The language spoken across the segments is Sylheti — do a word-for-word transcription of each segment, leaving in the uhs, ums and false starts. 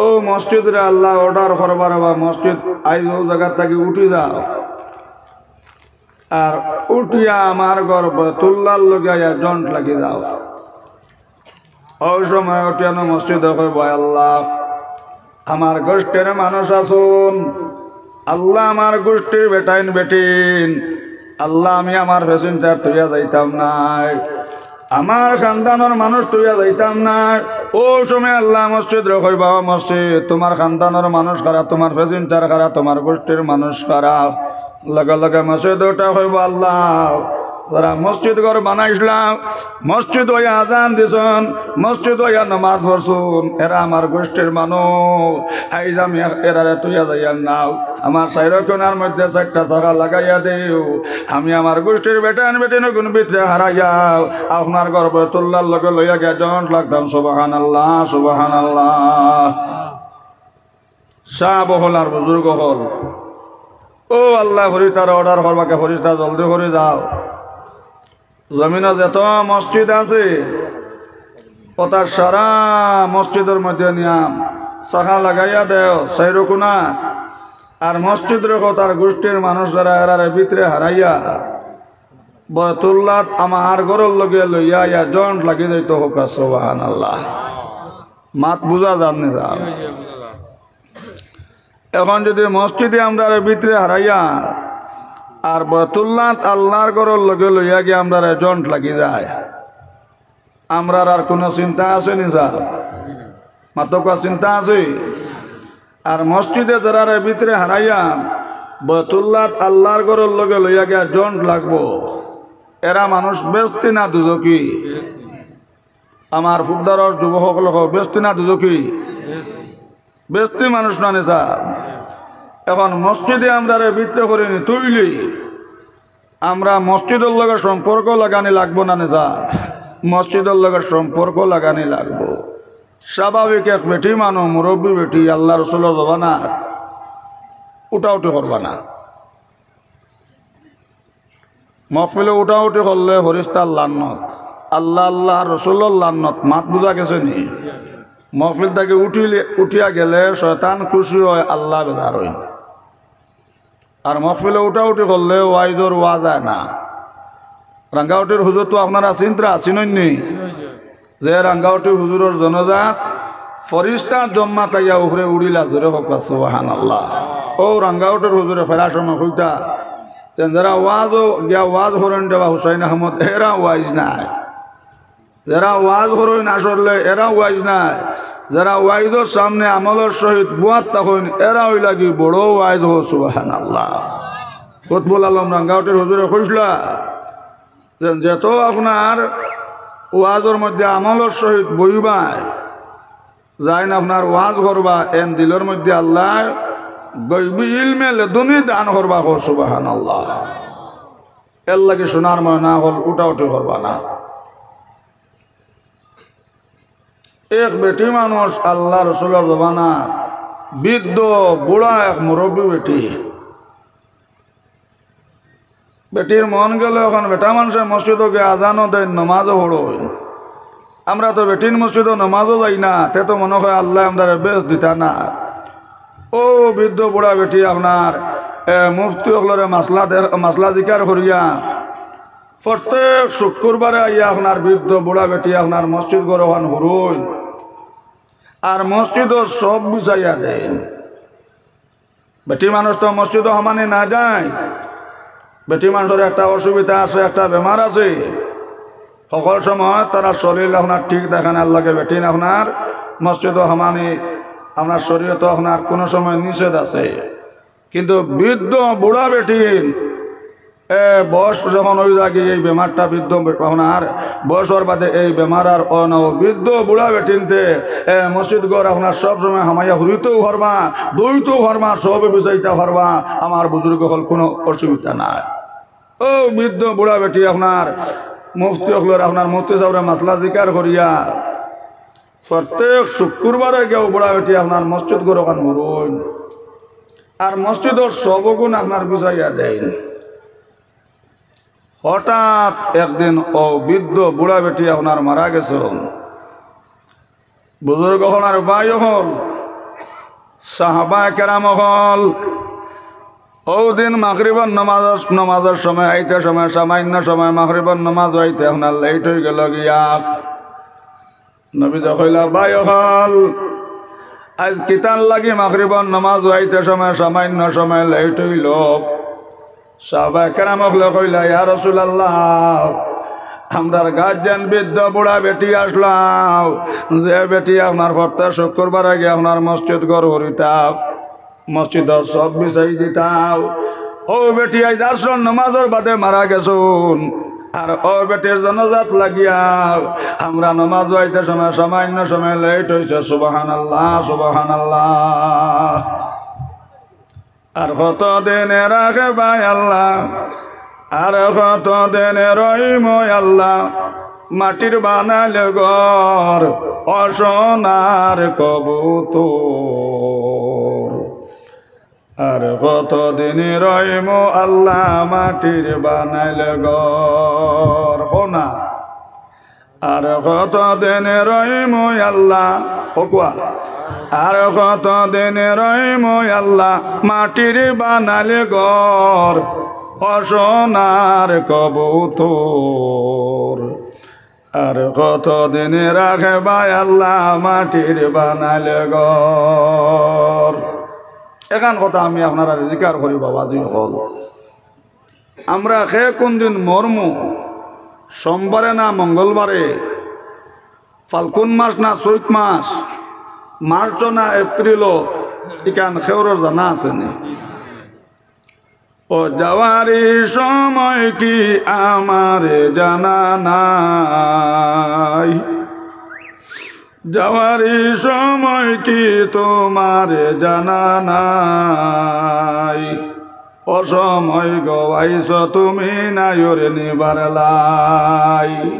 ও মসজিদরে আল্লায় অর্ডার করবা রে বা, মসজিদ আইজ অউ জাগাত থাকি উঠি যাও, আর উঠিয়া আমার ঘর বায়তুল্লাহর লগে আইয়া জয়েন্ট লাগি যাও। অউ সময় উঠিয়া নু মসজিদে কইবো, আল্লাহ, আমার গোষ্ঠীর মানুষ আছইন, আল্লাহ, আমার গোষ্ঠীর বেটাইন বেটিন, আল্লাহ, আমি আমার প্যাসেঞ্জার থইয়া যাইতাম নায়, আমার খানদানর মানুষ থইয়া যাইতাম নায়। অউ সময় আল্লায় মসজিদরে কইবা, ও মসজিদ, তুমার খানদানর মানুষ কারা, তুমার প্যাসেঞ্জার কারা, তুমার গোষ্ঠীর মানুষ কারা? লগে লগে মসজিদে উঠা কইবো, আল্লাহ, যারা মসজিদ ঘর বানাইছলা, মসজিদো আইয়া আজান দিছইন, মসজিদো আইয়া নমাজ পড়ছইন, এরা আমার গোষ্ঠীর মানুষ। আইজ আমি এরারে থইয়া যাইয়ার নায়। আমার চাইরো কোনার মধ্যে চাইরটা শাখা লাগাইয়া দেও। আমি আমার গোষ্ঠীর বেটাইন বেটিন অগুন ভিতরে হারাইয়া আপনার ঘর বায়তুল্লাহর লগে লইয়া গিয়া জয়েন্ট লাগতাম। সুবহানাল্লাহ, সুবহানাল্লাহ। সাব অকল আর বুজুর্গ অকল, ও আল্লায় ফিরিস্তারে অর্ডার করবা কে, ফিরিস্তা জলদি করি যাও, জমিনো যত মসজিদ আছে, অতার সারা মসজিদর মধ্যে নিয়া শাখা লাগাইয়া দেও চাইরো কোনা। আর মসজিদরে কও, তার গোষ্ঠীর মানুষ যারা, এরারে ভিতরে হারাইয়া বায়তুল্লাহত আমার ঘরর লগে লইয়া আইয়া জয়েন্ট লাগি যাইতো। কউক্কা সুবহানাল্লাহ। মাত বুঝা যার নি সাব? অখন যুদি মসজিদে আমরারে ভিতরে হারাইয়া আর বায়তুল্লাহত আল্লাহর ঘরর লগে লইয়া গিয়া আমরারে জয়েন্ট লাগি যায়, আমরার আর কুনু চিন্তা আছে নি সাব? মাতউক্কা, চিন্তা আছে? আর মসজিদে যারারে ভিতরে হারাইয়া বায়তুল্লাহত আল্লাহর ঘরর লগে লইয়া গিয়া জয়েন্ট লাগবো, এরা মানুষ বেহেস্তি না দুজখি? আমার ফুকদারর যুবক অকল কও, বেহেস্তি না দুজখি? বেহেস্তি মানুষ না নি সাব? অখন মসজিদে আমরারে ভিতরে করি নি তুইলে আমরা মসজিদর লগে সম্পর্ক লাগানি লাগবো না নি সাব? মসজিদর লগে সম্পর্ক লাগানি লাগবো। স্বাভাবিক এক বেটি মানুষ, মুরব্বি বেটি, আল্লার রসুলর জমানাত উঠাউঠি করবা না। মহফিলো উঠাউঠি করলে ফিরিস্তার লানত, আল্লা আল্লার রসুলর লানত। মাত বুঝা গেছে নি? মহফিল থাকি উঠিলে, উঠিয়া গেলে শয়তান খুশি অয়, আল্লা বেজার অইন। আর মহফিলো উঠাউঠি করলে ওয়াইজর ওয়াজ অয় না। রাঙ্গাউটির হুজুর তো আপনারা চিনতরা, চিনইন নি? যে রাঙ্গাউটি হুজুরর জনাজাত ফিরিস্তার জমাত আইয়া উপরে উড়িলা, জোরে কউক্কা সুবহানাল্লাহ। অউ রাঙ্গাউটির হুজুরে ফেরার সময় কইতা, যেন যারা ওয়াজো গিয়া ওয়াজ করইন রে বা হুসাইন আহমদ, এরা ওয়াইজ নায়। যারা ওয়াজ করইন আসলে, এরা ওয়াইজ নায়। যারা ওয়াইজর সামনে আমলর সহিত বওয়াত থাকইন, এরা অইলা গি বড় ওয়াইজ। কও সুবহানাল্লাহ। কুতবুল আলম রাঙ্গাউটির হুজুরে কইছলা, যেন যেত আপনার ওয়াজর মধ্যে আমলর সহিত বইবায়, যাইন আপনার ওয়াজ করবা, এন দিলর মধ্যে আল্লায় গইবি ইলমে লেদুনি দান করবা। কও সুবহানাল্লাহ। এরলাগি সোনার ময়না অকল উঠাউঠি করবা না। এক বেটি মানুষ আল্লার রসুলর জমানাত বৃদ্ধ বুড়া এক মুরব্বি বেটি। বেটির মন গেল, অখন বেটা মানষে মসজিদো গিয়া আজানও দেইন, নমাজও পড়ইন। আমরা তো বেটিন মসজিদো নমাজও যাই না, তে তো মনো কয় আল্লায় আমরারে বেহেস্ত দিতা না। অউ বৃদ্ধ বুড়া বেটি আপনার, এ, মুফতি অকলরে মাসলা দেখ-, মাসলা জিকার করিয়া প্রত্যেক শুক্কুরবারে আইয়া আপনার বৃদ্ধ বুড়া বেটি আপনার মসজিদ ঘর অখান হুরইন, আর মসজিদর সব বিছাইয়া দেইন। বেটি মানুষ তো মসজিদো হামানি না যায়। বেটি মানষর একটা অসুবিধা আছে, একটা বেমার আছে। হকল সময় তারার শরীর আপনার ঠিক থাকে না, এরলাগি বেটিন আপনার মসজিদো হামানি আপনার শরীয়তো আপনার কুনু সময় নিষেধ আছে। কিন্তু বৃদ্ধ বুড়া বেটিন, এ, বয়স যখন অই যায়গি, এই বেমারটা বৃদ্ধ বে-, আপনার বয়সর বাদে এই বেমার আর অয় না। অউ বৃদ্ধ বুড়া বেটিন্তে, এ, মসজিদ ঘর আপনার সব সময় হামাইয়া হুরিতেও পারবা, দৌড়িতেও পারবা, সব বিছাইতা পারবা। আমার বুজুর্গ অকল, কুনু অসুবিধা নাই। অউ বৃদ্ধ বুড়া বেটি আপনার মুফতি অকলর, আপনার মুফতি সাবরে মাসলা জিকার করিয়া প্রত্যেক শুক্কুরবারে গিয়া অউ বুড়া বেটি আপনার মসজিদ ঘর অখান হুরইন, আর মসজিদর সবগুন আপনার বিছাইয়া দেইন। হঠাৎ একদিন অউ বৃদ্ধ বুড়া বেটি আপনার মারা গেছইন। বুজুর্গ অকল আর ভাই অকল, সাহাবায়ে কেরাম অকল অউ দিন মাগরিবর নমাজ, নমাজর সময় আইতে সময়, সামান্য সময় মাগরিবর নমাজ আইতে আপনার লেট অইগেলো গিয়া। নবীয়ে কইলা, "ভাই অকল, আইজ কিতার লাগি মাগরিবর নমাজ আইতে সময় সামান্য সময় লেট অইলো?" সাহাবায়ে কেরাম অকলে কইলা, "ইয়া রাসূলুল্লাহ, আমরার গার্জিয়ান বৃদ্ধ বুড়া বেটি আছলা, যে বেটি আপনার প্রত্যেক শুক্রবারে গিয়া আপনার মসজিদ ঘর হুরিতা, মসজিদর সফ বিছাই দিতা, অউ বেটি আইজ আসরর নমাজর বাদে মারা গেছইন। আর অউ বেটির জানাজাত লাগিয়া আমরার নমাজ আইতে সময় সামান্য সময় লেট অইছে।" সুবহানাল্লাহ, সুবহানাল্লাহ। আর কত দিন রাখবায় আল্লাহ, আর কত দিন রইমু আল্লাহ, মাটির বানাইল ঘর, অ সোনার কবুতর। আর কত দিন রইমু আল্লাহ, মাটির বানাইল ঘর, সোনা। আর কত দিন রইমু আল্লাহ, হকুয়া। আর কত দিন রইমু আল্লাহ, মাটির বানাইল ঘর, অ সোনার কবুতর। আর কত দিন রাখবায় আল্লাহ, মাটির বানাইল ঘর। এখান কথা আমি আপনারারে জিকার করি বাবাজি অকল। আমরা কে কুন দিন মরমু, সোমবারে না মঙ্গলবারে, ফাল্গুন মাস না চৈত মাস, মার্চ না এপ্রিল, ইখান কেউরর জানা আছে নি? ও যাওয়ারি সময় কি আমার জানা নাই? যাওয়ারি সময় কি তোমার জানা নাই? অসময় গো আইছো তুমি নায়রে নিবার লাই।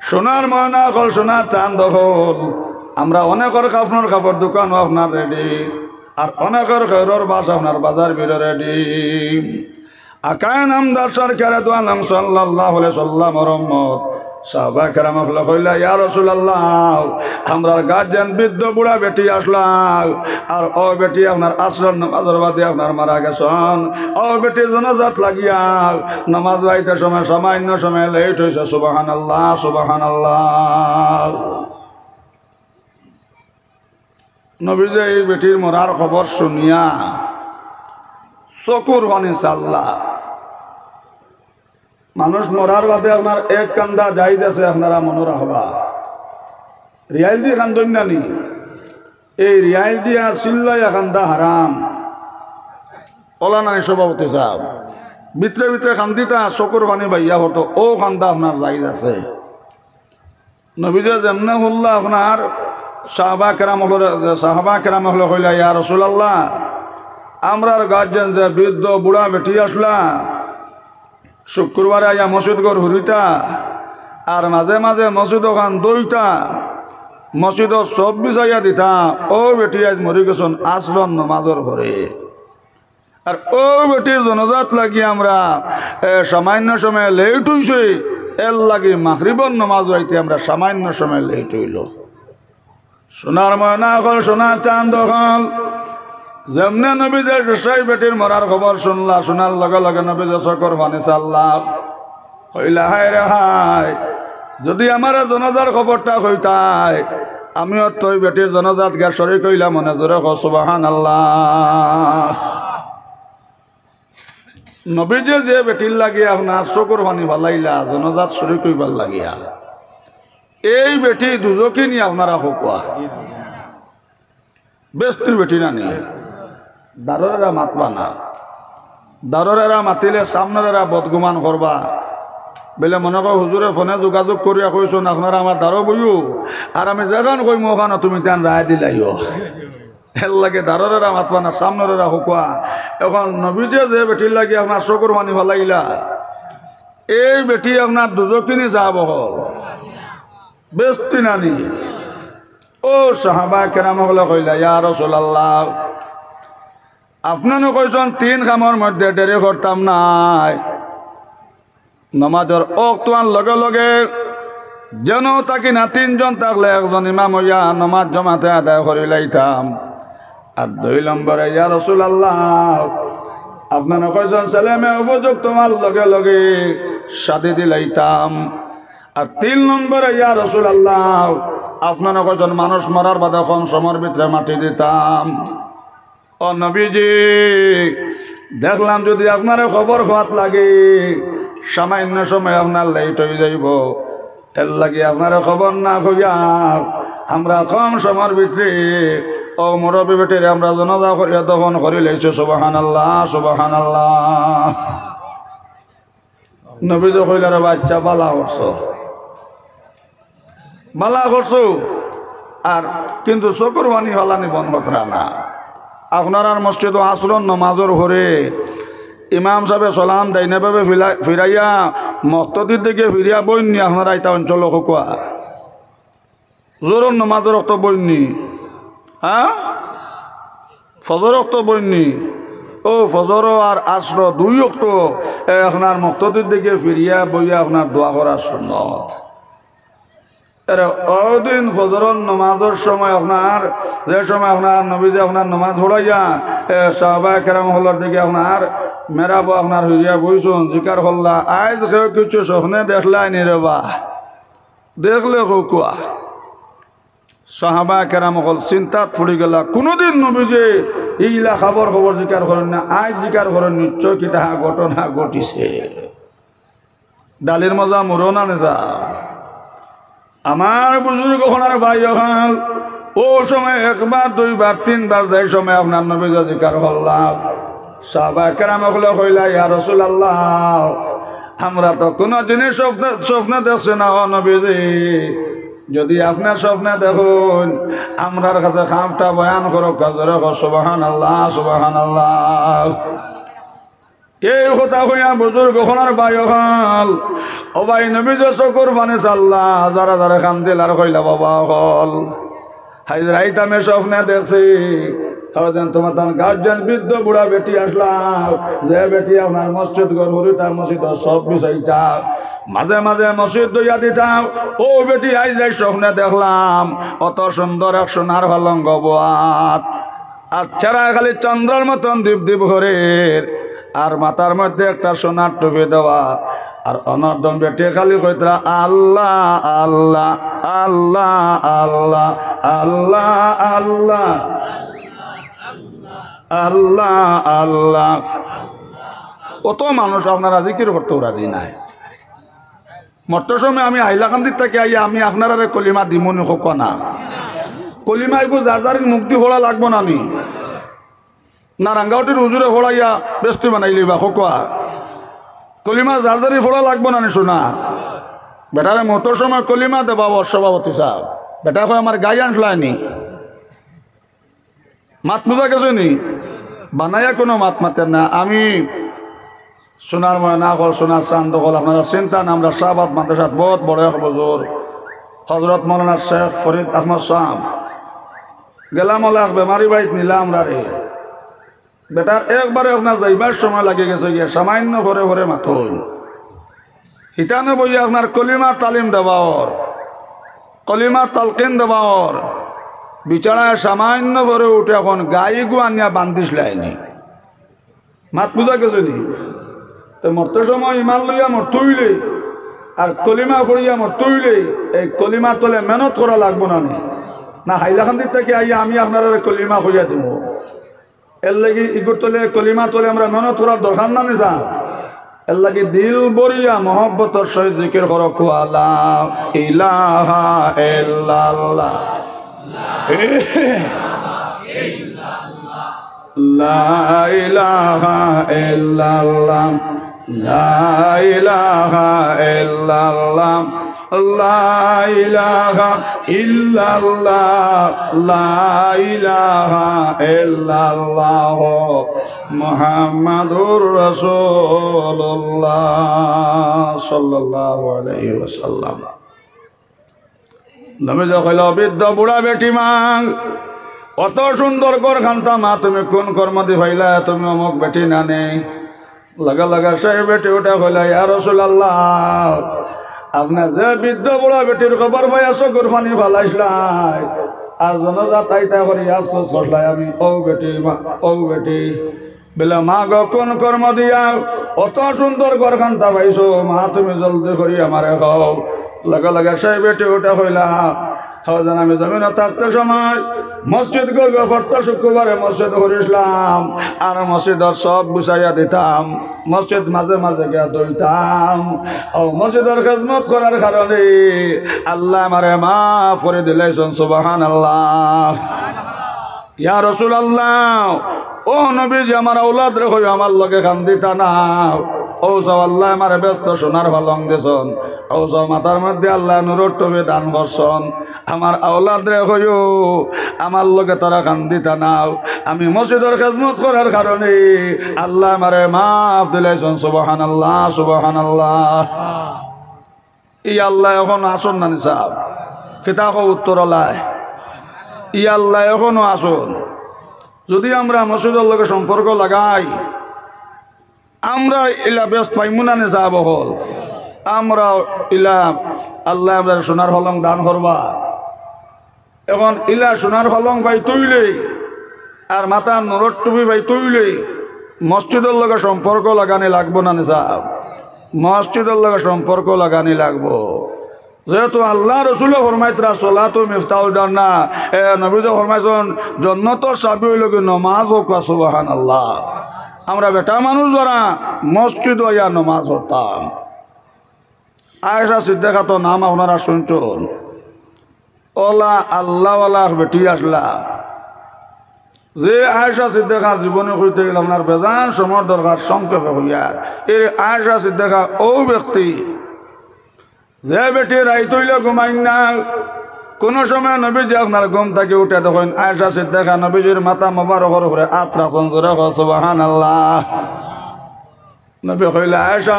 সোনার ময়না অকল, সোনার চান্দ অকল, আমরা অনেকর কাফনর কাপড় দোকানও আপনার রেডি, আর অনেকর ঘরর বাস আপনার বাজার ভিড়ও রেডি। আকায়ে নামদার সরকারে দু আলম সাল্লাল্লাহু আলাইহি সাল্লামর উম্মত সাহাবা কেরাম অকলে কইলা, "ইয়া রাসূলুল্লাহ, আমরার গার্জিয়ান বৃদ্ধ বুড়া বেটি আছলা, আর অউ বেটি আপনার আসরর নমাজর বাদে আপনার মারা গেছইন। অউ বেটির জানাজাত লাগিয়া নমাজ আইতে সময় সামান্য সময় লেট অইছে।" সুবহানাল্লাহ, সুবহানাল্লাহ। নবীজিয়ে এই বেটির মরার খবর শুনিয়া চকুর পানি ছাড়লা। মানুষ মরার বাদে আপনার এক কান্দা জায়েজ আছে, আপনারা মনো রাখবা। রিয়াইল দি কান্দইন না নি? এই রিয়াইল দিয়া চিল্লাইয়া কান্দা হারাম। অলা নানি সভাপতি সাব? ভিতরে ভিতরে কান্দিতা, চকুর পানি বাইয়া পড়তো, অউ কান্দা আপনার জায়েজ আছে। নবীজিয়ে যেমনে হুনলা আপনার সাহাবা কেরাম অকলে, সাহাবা কেরাম অকলে কইলা, "ইয়া রাসূলুল্লাহ, আমরার গার্জিয়ান যে বৃদ্ধ বুড়া বেটি আছলা, শুক্রবারে আইয়া মসজিদ ঘর হুরিতা, আর মাঝে মাঝে মসজিদ অখান ধইতা, মসজিদর সফ বিছাইয়া দিতা, অউ বেটি আইজ মরি গেছইন আসরর নমাজর পরে।" আর অউ বেটির জানাজাত লাগি আমরা, এ, সামান্য সময় লেট অইছে, এরলাগি মাগরিবর নমাজ আইতে আমরা সামান্য সময় লেট অইলো। সোনার ময়না অকল, সোনার চান্দ অকল, যেমনে নবীজিয়ে সেই বেটির মরার খবর শুনলা, শুনার লগে লগে নবীজিয়ে চকুর পানি ছাড়লা। কইলা, "হায় রে হায়, যুদি আমারে জানাজার খবরটা কইতায়, আমিও তো অউ বেটির জানাজাত গিয়া শরিক অইলাম অনে।" জোরে কও সুবহানাল্লাহ। নবীজিয়ে যে বেটির লাগি আপনার চকুর পানি ফালাইলা, জানাজাত শরিক অইবার লাগিয়া, এই বেটি দুজখি নি আপনারা কউক্কা? বেহেস্তির বেটি না নি? দারর এরা মাতবা না। দারর এরা মাতিলে সামনর এরা বদগুমান করবা। বইলে মনো কয় হুজুরে ফোনে যোগাযোগ করিয়া কইছইন, আপনারা আমার দারো বইও, আর আমি যেখান কইমু অখানো তুমি তান রায় দিলাইও। এরলাগি দারর এরা মাতবা না, সামনর এরা কউক্কা। অখন নবীজিয়ে যে বেটির লাগি আপনার চকুর পানি ফালাইলা, এই বেটি আপনার দুজখি নি সাব অকল? বেহেস্তি না নি? অউ সাহাবা কেরাম অকলে কইলা, "ইয়া রাসূলুল্লাহ, আপনে নু কইছইন তিন কামর মধ্যে দেরি করতাম নায়, নমাজর অক্ত অওয়ার লগে লগে যেনো থাকি না তিনজন থাকলে একজন ইমাম অইয়া নমাজ জমাতে আদায় করিলাইতাম, আর দুই নম্বরে, ইয়া রাসূলুল্লাহ, আপনারা কয়জন ছেলে মেয়ে উপযুক্ত হওয়ার লগে লগে শাদী দিলাইতাম। আর তিন নম্বরে, ইয়া রাসূলুল্লাহ, আপনারা কয়জন মানুষ মরার বাদে কম সময়ের ভিতরে মাটি দিতাম। ও নবীজি, দেখলাম যদি আপনারে কবর খোয়াত লাগে, সামান্য সময় আপনার লেট অই যাইবো। এর লাগি আপনারে কবর না খোয়াইয়া আমরা কম সময়ের ভিতরে অউ মুরব্বি বেটিরে আমরা জানাজা করিয়া দাফন করিলাইছি। সুবহানাল্লাহ, সুবহানাল্লাহ। নবীজি কইলা, "রে বাচ্চা, ভালা করছো, ভালা করছো, আর কিন্তু চকুর পানি ফালানি বন্ধ করতা না।" আপনারার মসজিদো আছরর নমাজর পরে ইমাম সাবে সালাম ডাইনে বামে ফিলা-, ফিরাইয়া মুক্তাদির দিকে ফিরিয়া বইননি আপনারা ইতা অঞ্চলো কউক্কা। জোহরর নমাজর অক্ত বইননি, হ্যাঁ? ফজর অক্ত বইননি। ও ফজর আর আছর দুই অক্ত, এ, আপনার মুক্তাদির দিকে ফিরিয়া বইয়া আপনার দোয়া করা সুন্নত। এরে অউ দিন ফজরর নমাজর সময় আপনার, যে সময় আপনার নবীজি আপনার নমাজ পড়াইয়া, এ, সাহাবায়ে কেরাম অকলর দিকে আপনার মেরাবো আপনার ফিরিয়া বইছইন, জিকার করলা, "আইজ কেউ কিছু স্বপ্নে দেখলায় নি রে বা?" দেখলে কউক্কা। সাহাবায়ে কেরাম অকল চিন্তাত পড়ি গেলা, কুনুদিন নবীজি ইলা খবর খবর জিকার করইন না, আইজ জিকার করইন, নিশ্চয় কিতা ঘটনা ঘটিছে। ডালির মজা মুরো না নেজা। আমার বুজুর্গ অকল আর ভাই অকল, অউ সময় একবার, দুইবার, তিনবার যে সময় আপনার নবীজি জিকার করলা, সাহাবায়ে কেরাম অকলে কইলা, "ইয়া রাসূলুল্লাহ, আমরা তো কুনু জিনিস স্বপ্নে, স্বপ্নে দেখছি না, ও নবীজি। যদি আপনে স্বপ্নে দেখইন, আমরার কাছে খাপটা বয়ান করউক।" জোরে কও, "সুবহানাল্লাহ, সুবহানাল্লাহ।" এই কথা কইয়া বুজুর্গ অকল আর ভাই অকল, ও ভাই, নবীজির চকুর পানি ছাড়লা, হাজার হাজার কান্দিলা আর কইলা, "বাবা অকল, আইজ রাইত আমি স্বপ্নে দেখছি, তারা যেন তুমার তান গার্জিয়ান বৃদ্ধ বুড়া বেটি আছলা, যে বেটি আপনার মসজিদ ঘর হুরিতা, মসজিদর সব বিষয়টা মাঝে মাঝে মসজিদ ধইয়া দিতা, অউ বেটি আইজ রাইত স্বপ্নে দেখলাম, অত সুন্দর এক সোনার পালঙ্ক বওয়াত, আর চেহারায় খালি চন্দ্রর মতন দীপ দীপ করের, আর মাথার মধ্যে একটা সোনার টুপি দেওয়া, আর অনর্দম বেটি খালি কইতরা, 'আল্লাহ, আল্লাহ, আল্লাহ, আল্লাহ, আল্লাহ, আল্লাহ।'" আল্লাহ, আল্লাহ। অত মানুষ আপনারা জিকির করতেও রাজি নায়। মরতে সময় আমি হাইলাকান্দির থাকি আইয়া আমি আপনারারে কলিমা দিমু নি, কউক্কা না। কলিমা এগু যার যার মুখদি পড়া লাগবো না নি? না রাঙ্গাউটির হুজুরে পড়াইয়া বেস্তি বানাইলিবা, কউক্কা। কলিমা যার যারই পড়া লাগবো না নি, সোনা? বেটারে মরতে সময় কলিমা দেবা, সভাপতি সাব। বেটা কয়, "আমার গাই আনছলায় নি।" মাত বুঝা গেছে নি? বানাইয়া কুনু মাত মাতের না। আমি সোনার ময়না অকল, সোনার চান্দ অকল, আপনারা চিনতা না, আমরার শাহবাদ মাদ্রাসাত বউত বড় এক বুজুর্গ হজরত মৌলানা শেখ ফরিদ আহমদ সাব। গেলাম অলা এক বেমারি বাড়িত নিলা আমরারে। বেটার একবারে আপনার যাইবার সময় লাগি গেছে গিয়া, সামান্য পরে পরে মাতইন। হিতানো বইয়া আপনার কলিমার তালিম দেওয়া অর, কলিমার তালকিন দেওয়া অর। বেচারায় সামান্য পরে উঠে অখন গাইগু আনিয়া বান্ধিছলায় নি। মাত বুঝা গেছে নি? তে মরতে সময় ইমান লইয়া মরতে অইলে আর কলিমা পড়িয়া মরতে অইলে এই কলিমার তলে মেহনত করা লাগবো না নি? না হাইলাকান্দির থাকি আইয়া আমি আপনারারে কলিমা কইয়া দিমু? এর লাগি ইগুর তলে, কলিমার তলে আমরা মেহনত করার দরকার না নি সাব? এর লাগি দিল ভরিয়া মহব্বতর সহিত জিকির করো, কও, "লা ইলাহা ইল্লাল্লাহ, লা ইলাহা ইল্লাল্লাহ, লা ইলাহা ইল্লাল্লাহ।" লা ইলাহা ইল্লাল্লাহ, লা ইলাহা ইল্লাল্লাহ, মুহাম্মাদুর রাসূলুল্লাহ সাল্লাল্লাহু আলাইহি ওয়াসাল্লাম। নবীজি কইলা, "বৃদ্ধ বুড়া বেটি মা, অত সুন্দর ঘরখানতা মা, তুমি কুন কর্মদি পাইলা? তুমি অমুক বেটি না নি?" লগে লগে সেই বেটি উঠে কইলা, "ইয়া রাসূলুল্লাহ, আপনে যে বৃদ্ধ বুড়া বেটির খবর পাইয়া চকুর পানি ফালাইছলায়, আর জানাজা তাই তাই করি আফসোস করলাই আমি, "ও বেটি, মা, ও বেটি।" বলে, "মা গো, কোন কর্ম দিয়া অত সুন্দর ঘরখানটা পাইছো? মা, তুমি জলদি করি আমারে কও।" লগে লগে সেই বেটি উঠে কইলা, "হজরত, আমি জমিনো থাকতে সময় মসজিদ ঘর পড়তে শুক্রবারে মসজিদ করিছিলাম, আর মসজিদর সব গুছাইয়া দিতাম, মসজিদ মাঝে মাঝে গিয়া ধুইতাম। ও মসজিদর খেদমত করার কারণে আল্লায় আমারে মাফ করি দিলাইছইন।" সুবহানাল্লাহ। ইয়া রাসূলুল্লাহ, ও নবীজি, আমার আওলাদরে কইও আমার লগে কান্দিতা না। অউ চাও আল্লায় আমারে বেহেস্তো সোনার পালং দিছইন, অউ চাও মাথার মধ্যে আল্লায় নূরর টুপি দান করছইন। আমার আওলাদরে কইও আমার লগে তারা কান্দিতা না। আমি মসজিদর খেদমত করার কারণে আল্লায় আমারে মাফ দিলাইছইন। সুবহানাল্লাহ, সুবহানাল্লাহ। ই আল্লায় অখনো আছইন না নি সাব? কিতা কও উত্তর অলায়? ই আল্লায় অখনো আছইন। যুদি আমরা মসজিদর লগে সম্পর্ক লাগাই, আমরা ইলা বেহেস্ত পাইমু না নি সাব অকল? আমরা ইলা আল্লায় আমরারে সোনার পালং দান করবা। অখন ইলা সোনার পালং পাইতে অইলে আর মাথার নূরর টুপি পাইতে অইলে মসজিদর লগে সম্পর্ক লাগানি লাগবো না নি সাব? মসজিদর লগে সম্পর্ক লাগানি লাগবো। যেহেতু আল্লার রসুলে ফরমাইতরা, "সলাতু মিফতাহুল জান্নাহ", এ নবীজি ফরমাইছইন, "জন্নতর চাবি অইলো গি নমাজ।" কউক্কা সুবহানাল্লাহ। আমরা বেটা মানুষ যারা মসজিদো আইয়া নমাজ পড়তাম। আয়েশা সিদ্দিকার তো নাম আপনারা শুনছইন। অলা আল্লাওয়ালা এক বেটি আছলা। যে আয়েশা সিদ্দিকার জীবনী কইতে গেলে আপনার বেজান সময়র দরকার, সংক্ষেপে কইয়ার। এর আয়েশা সিদ্দিকা অউ ব্যক্তি, যে বেটি রাইত অইলে ঘুমাইন না, কুনু সময় নবীজি আপনার ঘুম থাকি উঠে দেখইন আয়েশা সিদ্দিকা নবীজির মাথা মোবারকর উপরে আত রাখছইন। জোরে কও সুবহানাল্লাহ। নবীয়ে কইলা, "আয়েশা,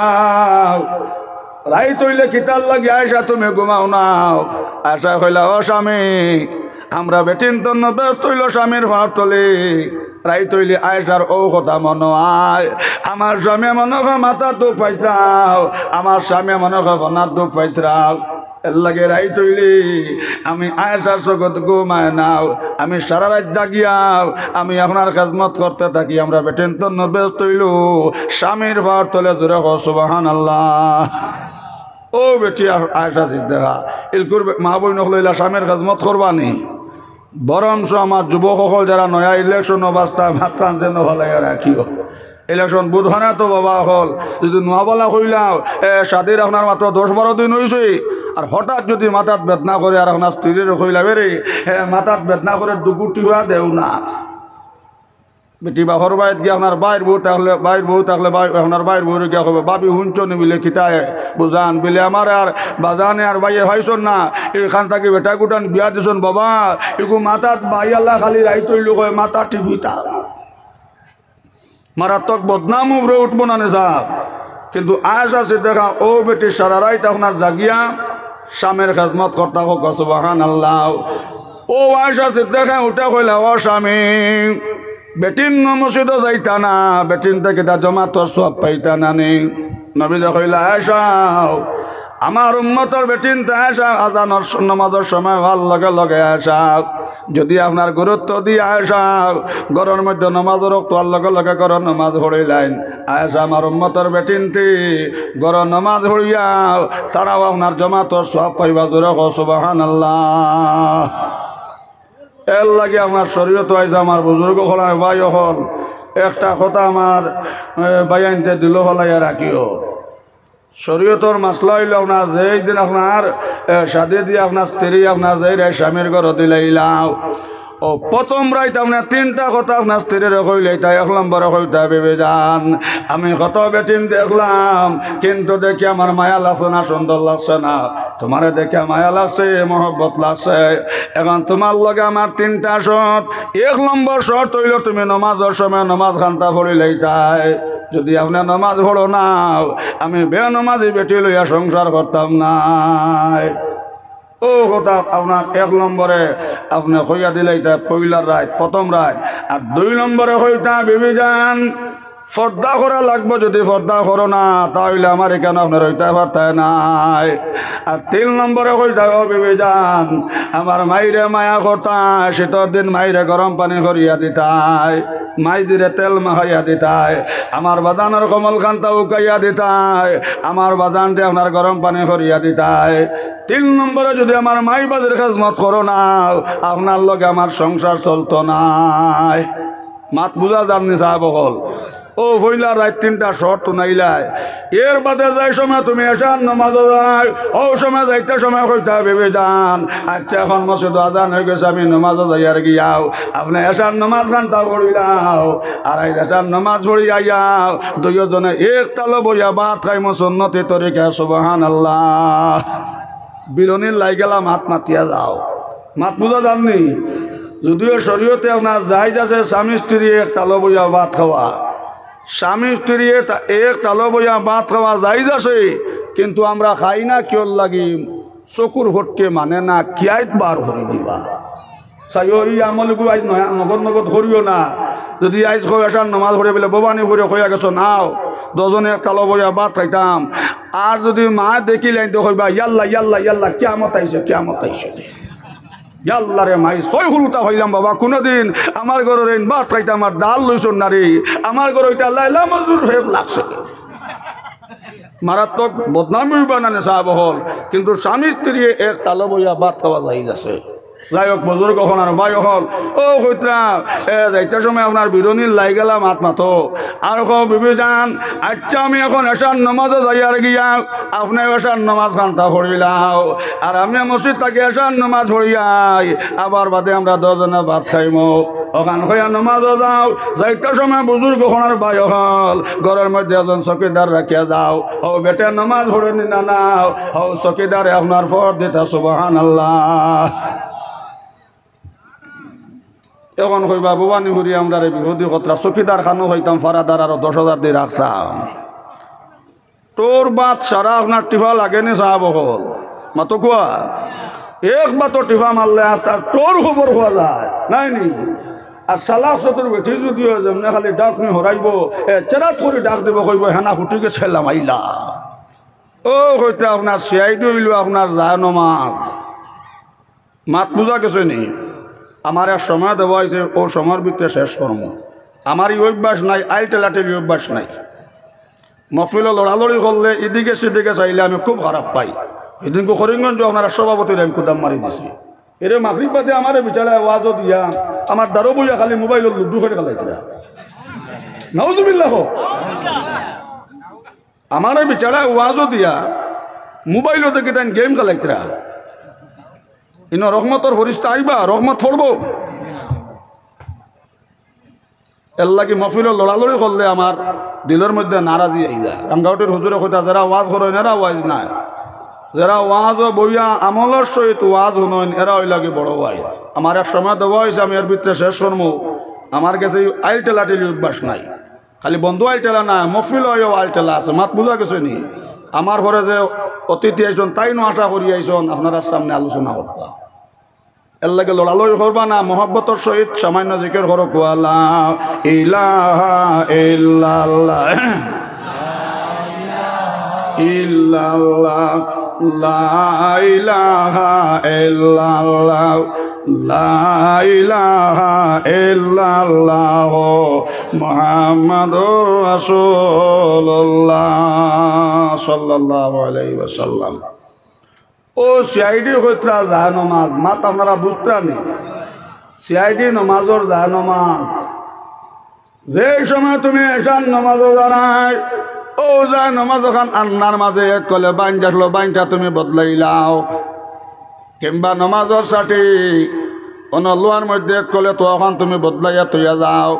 রাইত অইলে কিতার লাগি আয়েশা তুমি ঘুমাও না?" আয়েশায় কইলা, "ও স্বামী, আমরা বেটিন্তর বেহেস্ত অইলো স্বামীর পাওর তলে।" রাইত অইলে আয়েশার অউ কথা মনো অয়, "আমার স্বামীয়ে মনো কয় মাথাত দুখ পাইতরা, আমার স্বামীয়ে মনো কয় ফনাত দুখ পাইতরা।" এরলাগি রাইত অইলে আমি আয়েশার চকুত ঘুম আয় না, আমি সারা রাইত জাগিয়া আমি আপনার খেদমত করতে থাকি। আমরা বেটিন্তর বেহেস্ত অইলো স্বামীর পাওর তলে। জোরে কও সুবহানাল্লাহ। অউ বেটি আ-, আয়েশা সিদ্দিকা, ইলকুর বে-, মা-বইন অকল ইলা স্বামীর খেদমত করবা নি? বরঞ্চ আমার যুবক অকল যারা নয়া ইলেকশনো বাস্তা মাতরান যেন ফালাইয়া রাখিও। ইলেকশন বুথ খানাত বাবা অকল, যুদি নুয়াবালা কইলাও, এ, শাদির আপনার মাত্র দশ বারো দিন অইছে, আর হঠাৎ যুদি মাথাত বেদনা করে আর আপনার স্ত্রীরে কইলা, "এরে, এ, মাথাত বেদনা করে দুগুটি হুয়া দেও না।" বেটি বাপর বাড়িত গিয়া আপনার বাইর বউ থাকলে, বাইর বউ থাকলে বাই-, আপনার বাইর বউরে গিয়া কইবো, "ভাবি হুনছো নি?" বিলে, "কিতায় বুঝান?" বিলে, "আমারে আর বাজানে আর ভাইয়ে পাইছইন না, ইখান থাকি বেটা গুটান বিয়া দিছইন বাবা, ইগু মাথাত বাই আল্লাহ খালি রাইত অইলো কয় মাথা টিপিতা।" মারাত্মক বদনাম উপরে উঠবো না নি সাব? কিন্তু আয়েশা সিদ্দিকা অউ বেটি সারা রাইত আপনার জাগিয়া স্বামীর খেদমত করতা। কউক্কা সুবহানাল্লাহ। অউ আয়েশা সিদ্দিকা উঠে কইলা, "ও স্বামী, বেটিন মসজিদো যাইতা না, বেটিন্তে কিতা জমাতর সওয়াব পাইতা না নি?" নবীজি কইলা, "আয়েশা, আমার উম্মতর বেটিন্তে আয়েশা আজানর স-, নমাজর সময় অওয়ার লগে লগে আয়েশা, যুদি আপনার গুরুত্ব দিয়া আয়েশা ঘরর মধ্যে নমাজর ওয়াক্ত অওয়ার লগে লগে ঘরর নমাজ পড়িলাইন, আয়েশা আমার উম্মতর বেটিন্তে ঘরর নমাজ পড়িয়া তারাও আপনার জমাতর সওয়াব পাইবা।" জোরে কও সুবহানাল্লাহ। এরলাগি আপনার শরীয়তো আইছে আমার বুজুর্গ অকল, ভাই অকল, একটা কথা আমার, এ, ভাইয়াইন্তে দিলো ফালাইয়া রাখিও। শরীয়তর মাসলা অইলো আপনার যেই দিন আপনার, এ, শাদি দিয়া আপনার স্ত্রী আপনার যেই রাইত স্বামীর ঘরো দিলাইলা, অউ প্রথম রাইত আপনার তিনটা কথা আপনার স্ত্রীরে কইলাইতা। এক নম্বরে কইতা, "বিবি জান, আমি কত বেটিন দেখলাম, কিন্তু দেখি আমার মায়া লাগছে না, সুন্দর লাগছে না।" তুমারে দেখিয়া মায়া লাগছে, মহব্বত লাগছে। অখন তুমার লগে আমার তিনটা শর্ত। এক নম্বর শর্ত অইলো তুমি নমাজর সময় নমাজ খান্তা পড়িলাইতায়। যুদি আপনে নমাজ পড়ো না, আমি বেনমাজি বেটি লইয়া সংসার করতাম নায়। অউ কথা আপনার এক নম্বরে আপনে কইয়া দিলাইতা পয়লার রাইত, প্রথম রাইত। আর দুই নম্বরে কইতা, "বিবি জান, পর্দা করা লাগবো, যদি পর্দা করো না, তাইলে আমার ইখানো আপনার অইতায় পারতায় নায়। আর তিন নম্বরে কইতায়, ও বিবিজান, আমার মাইরে মায়া করতায়, শীতর দিন মাইরে গরম পানি করিয়া দিতায়, মাইজিরে তেল মাখাইয়া দিতায়, আমার বাজানর কমলখানটা উকাইয়া দিতায়, আমার বাজানরে আপনার গরম পানি করিয়া দিতায়। তিন নম্বরে যদি আমার মাই বাজির খেজমত করো না, আপনার লগে আমার সংসার চলতো নায়। মাত বুঝা যারনি সাব অকল? ও পয়লা রাইত তিনটা শর্ত হুনাইলায়, এর বাদে যাই সময় তুমি এশার নমাজো যাও, ও সময় যাইতে সময় কইতায়, বিবিজান, আচ্ছা, এখন মসজিদো আজান অই গেছে, আমি নমাজো যাইয়ার গিয়াও, আপনে এশার নমাজ খানটা পড়িলাও, আর আইজ এশার নমাজ পড়িয়া আইয়াও, দুইওজনে এক তালো বইয়া ভাত খাইমু সুন্নতি তরিকা, সুবহানাল্লাহ। বিরনির লাগি গেলা মাত মাতিয়া যাও। মাত বুঝা যারনি? যদিও শরীয়তে আপনার জায়েজ আছে স্বামী স্ত্রী এক তালো বইয়া ভাত খাওয়া, স্বামী স্ত্রী এ-, এক তালো বইয়া ভাত খাওয়া জায়েজ আছে, কিন্তু আমরা খাই না কিওর লাগি? চকুর হট্টে মানে না, কিয়াইত বার করি দিবা। চাইও, ই আমলগু আইজ নয়া, নগদ নগদ করিও না। যদি আইজ কও এশার নমাজ পড়ে বলে ভবানীপুরে কইয়া গেছো, নাও, দুইওজনে এক তালো বইয়া ভাত খাইতাম, আর যদি মায় দেখিলাইন তো কইবা, ইয়াল্লা, ইয়াল্লা, ইয়াল্লা, কিয়ামত আইছে, কিয়ামত আইছে। ইয়াল্লা রে মাই, ছয় হুরুতা অইলাম বাবা, কুনুদিন আমার ঘরর এইন ভাত খাইতাম আর ডাল লইছইন না রে। আমার ঘরো ইটা লায়লা মজনুর ফেম লাগছে। মারাত্মক বদনামি অইবা না নি সাব অকল, কিন্তু স্বামী স্ত্রী এক তালো বইয়া ভাত খাওয়া জায়েজ আছে। যাই হোক, বুজুর্গ অকল আর ভাই অকল, ও কইতরা, এ, যাইতে সময় আপনার বিরনির লাগি গেলা মাত মাতো। আর কও, বিবিজান, আচ্ছা, আমি এখন এশার নমাজো যাইয়ার গিয়া, আপনে এশার নমাজ খানটা পড়িলাও, আর আমি মসজিদ থাকি এশার নমাজ পড়িয়াই, আবার বাদে আমরা দুইওজনে ভাত খাইমু। অখান কইয়া নমাজো যাও, যাইতে সময় বুজুর্গ অকল আর ভাই অকল, ঘরর মধ্যে একজন চকিদার রাখিয়া যাও। ও বেটা নমাজ পড়েনি না, না, ও চকিদারে আপনার পর্দা দিতা, সুবহানাল্লাহ। এখন কইবা, ভবানীপুরি আমরারে বিপদি কতরা, চকিদার খানো পাইতাম, পাহারাদার আরো দশ হাজার দি রাখতাম। টোর ভাত সারা আপনার টিফা লাগেনি সাব অকল? মাতো কুয়া। এক ভাতো টিফা মারলে আস্তা টোর খবর পাওয়া যায়, নায় নি? আর চালাক চতুর বেটি যুদি অয়, যেমনে খালি ডাউকনি হরাইবো, এ, চেরাত করি ডাক দিবো, কইবো, "হেনা ফুটি গেছে লামাইলা।" ও কইতরা, আপনার সিআইডি অইলো আপনার জায়নমাজ। মাত বুজা গেছে নি? আমার এক সময় দেওয়া অইছে, অউ সময়র ভিতরে শেষ করমু। আমার ই অভ্যাস নাই, আইল ঠেলাঠেলি অভ্যাস নাই। মহফিলো লড়ালড়ি করলে, ইদিকে সিদিকে চাইলে আমি খুব খারাপ পাই। হিদিনকু করিমগঞ্জো আপনার সভাপতিরে আমি কুদাম মারি দিছি। এরে মাগরিব বাদে আমারে বিচারায় ওয়াজো দিয়া, আমার দারো বইয়া খালি মোবাইলো লুডু খেলি খেলাইতরা। নাউজুবিল্লাহ। আমারে বিচারায় ওয়াজো দিয়া, মোবাইলো দেখি তাইন গেম খেলাইতরা। ইনো রহমতর ফিরিস্তা আইবা, রহমত পড়বো। এরলাগি মহফিলো লড়ালড়ি করলে আমার দিলর মধ্যে নারাজি আইযায়। রাঙ্গাউটির হুজুরে কইতা, "যেরা ওয়াজ করইন, এরা ওয়াইজ নায়। যেরা ওয়াজো বইয়া আমলর সহিত ওয়াজ হুনইন, এরা অইলা গি বড় ওয়াইজ।" আমার এক সময় দেওয়া অইছে, আমি এর ভিতরে শেষ করমু। আমার গেছে ই আইল ঠেলাঠেলি অভ্যাস নাই। খালি বন্ধ আইল ঠেলা না, মহফিলো আইয়াও আইল ঠেলা আছে। মাত বুজা গেছে নি? আমার ঘরো যে অতিথি আইছইন, তাইনও আশা করি আইছইন আপনারার সামনে আলোচনা করতা। এরলাগি লড়ালড়ি করবা না, মহব্বতর সহিত সামান্য জিকির করো, কুয়া লা ইলাহা ইল্লাল্লাহ, ইল্লাল্লাহ, লা ইলাহা ইল্লাল্লাহ, লা ইলাহা ইল্লাল্লাহ, মুহাম্মাদুর রাসূলুল্লাহ সাল্লাল্লাহু আলাইহি ওয়াসাল্লাম। ও সিআইডি কইতরা জায়নমাজ, মাত আপনারা বুজতরা নি? সিআইডি নমাজর জায়নমাজ। যেই সময় তুমি এশার নমাজো দাঁড়ায়, অউ জায়নমাজ অখান আন্নার মাঝে এক কলে বাইঞ্জা আছলো, বাইঞ্জা তুমি বদলাইলাও। কিংবা নমাজর ছাটি অনো লোয়ার মধ্যে এক কলে তো অখান তুমি বদলাইয়া থইয়া যাও।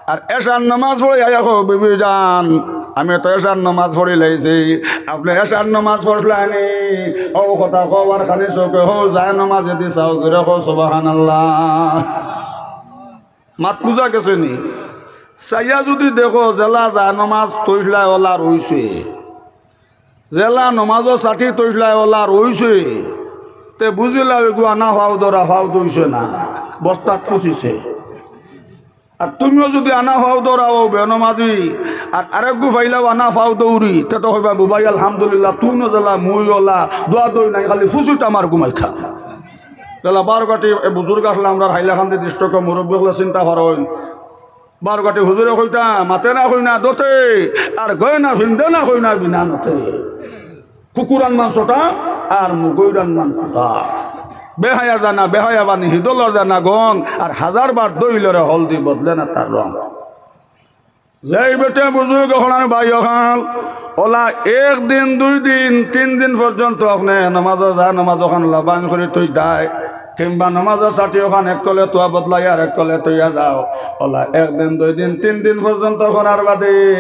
আর এশার নমাজ পড়ি আইয়া কও, "বিবিজান, আমি তো এশার নমাজ পড়িলাইছি।" আপনে এশার নমাজ পড়ছলায়নি? অউ কথা কওয়ার খানি চউখে অউ জায়নমাজেদি চাও, জোরে কও সুবহানাল্লাহ। মাত বুজা গেছে নি? চাইয়া যুদি দেখো, যেলা জায়নমাজ থইছলায় অলা রইছে, যেলা নমাজর ছাটি থইছলায় অলা রইছে, তে বুজিলাও এগু আনা ফাও ধরা, ফাও ধইছে না, বস্তাত ফুছিছে। আর তুমিও যুদি আনা ফাও দৌড়াও বেনমাজি, আর আরেকগু ফাইলাও আনা ফাও দৌড়ি, তে তো কইবা, "বুবাই আলহামদুলিল্লাহ, তুইনও জ্বালা, মুইও অলা, দোয়া দই নাই, খালি ফুসুত আমার ঘুমাইতা।" তাহলে বারো গাটি এ বুজুর্গ আসলে আমরার হাইলাকান্দি দৃষ্টকে মুরব্বী অকলে চিন্তা করইন। বারো গাটি হুজুরে কইতা, "মাতে না কই না দতে, আর গয়না ফিন্দে না কই না বিনা নতে।" কুকুরান মান ছোটা, আর মুগৈরান মান কুটা। বেহায়া জানা, বেহায়া বানি, হিদলর জানা গন, আর হাজার বার দইলরে হলদি বদলে না তার রং। যেই বেটে বুজুর্গ অকল আর ভাই অকল, অলা একদিন, দুই দিন, তিন দিন পর্যন্ত আপনে নমাজো যা, নমাজ অখান অলা বাং করি থই দেয়, কিংবা নমাজর ছাটি অখান এক কলে তুয়া বদলাই আর এক কলে থইয়া যাও, অলা একদিন, দুই দিন, তিন দিন পর্যন্ত করার বাদে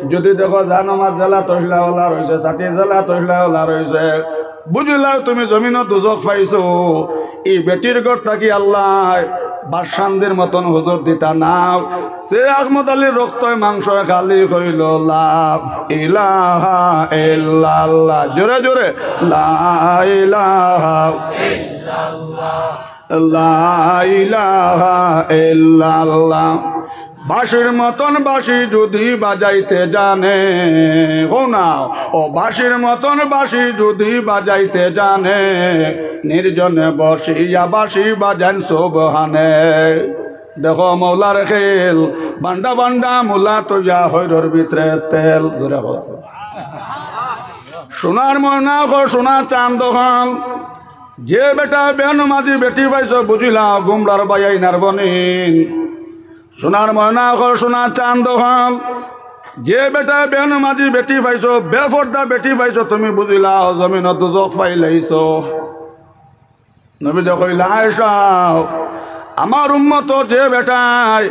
যুদি দেখো যা নমাজ জেলা তসলা অলা রইছে, ছাটি জেলা তসলা অলা রইছে, বুঝিলাও তুমি জমিনো দুজখ পাইছো। ই বেটির ঘর থাকি আল্লায় বাদশান্দির মতন হুজুর দিতা নাও। যে আহমদ আলীর রক্তয় মাংসয় খালি কইল, "লা ইলাহা ইল্লাল্লাহ।" জোরে জোরে, "লা ইলাহা, লা ইলাহা ইল্লাল্লাহ।" বাঁশির মতন বাঁশি যদি বাজাইতে জানে, কও না, ও বাঁশির মতন বাঁশি যদি বাজাইতে জানে, নির্জনে বসিয়া বাঁশি বাজান সুবহানে। দেখো মৌলার খেল, বান্ডা বান্ডা মুলা তৈয়া হইরর ভিতরে তেল। জোরে কও। সোনার ময়না অকল, সোনার চান্দ অকল, যে বেটা বেনমাজি বেটি পাইছো, বুঝিলাও গুমরার ভাইয়াইন আর বইন। সোনার ময়না অকল, সোনার চান্দ অকল, যে বেটা বেনমাজি বেটি পাইছো, বেপর্দা বেটি পাইছো, তুমি বুঝিলাও জমিনো দুজখ পাইলাইছো। নবীজি কইলা, "আয়েশা, আমার উম্মত যে বেটায়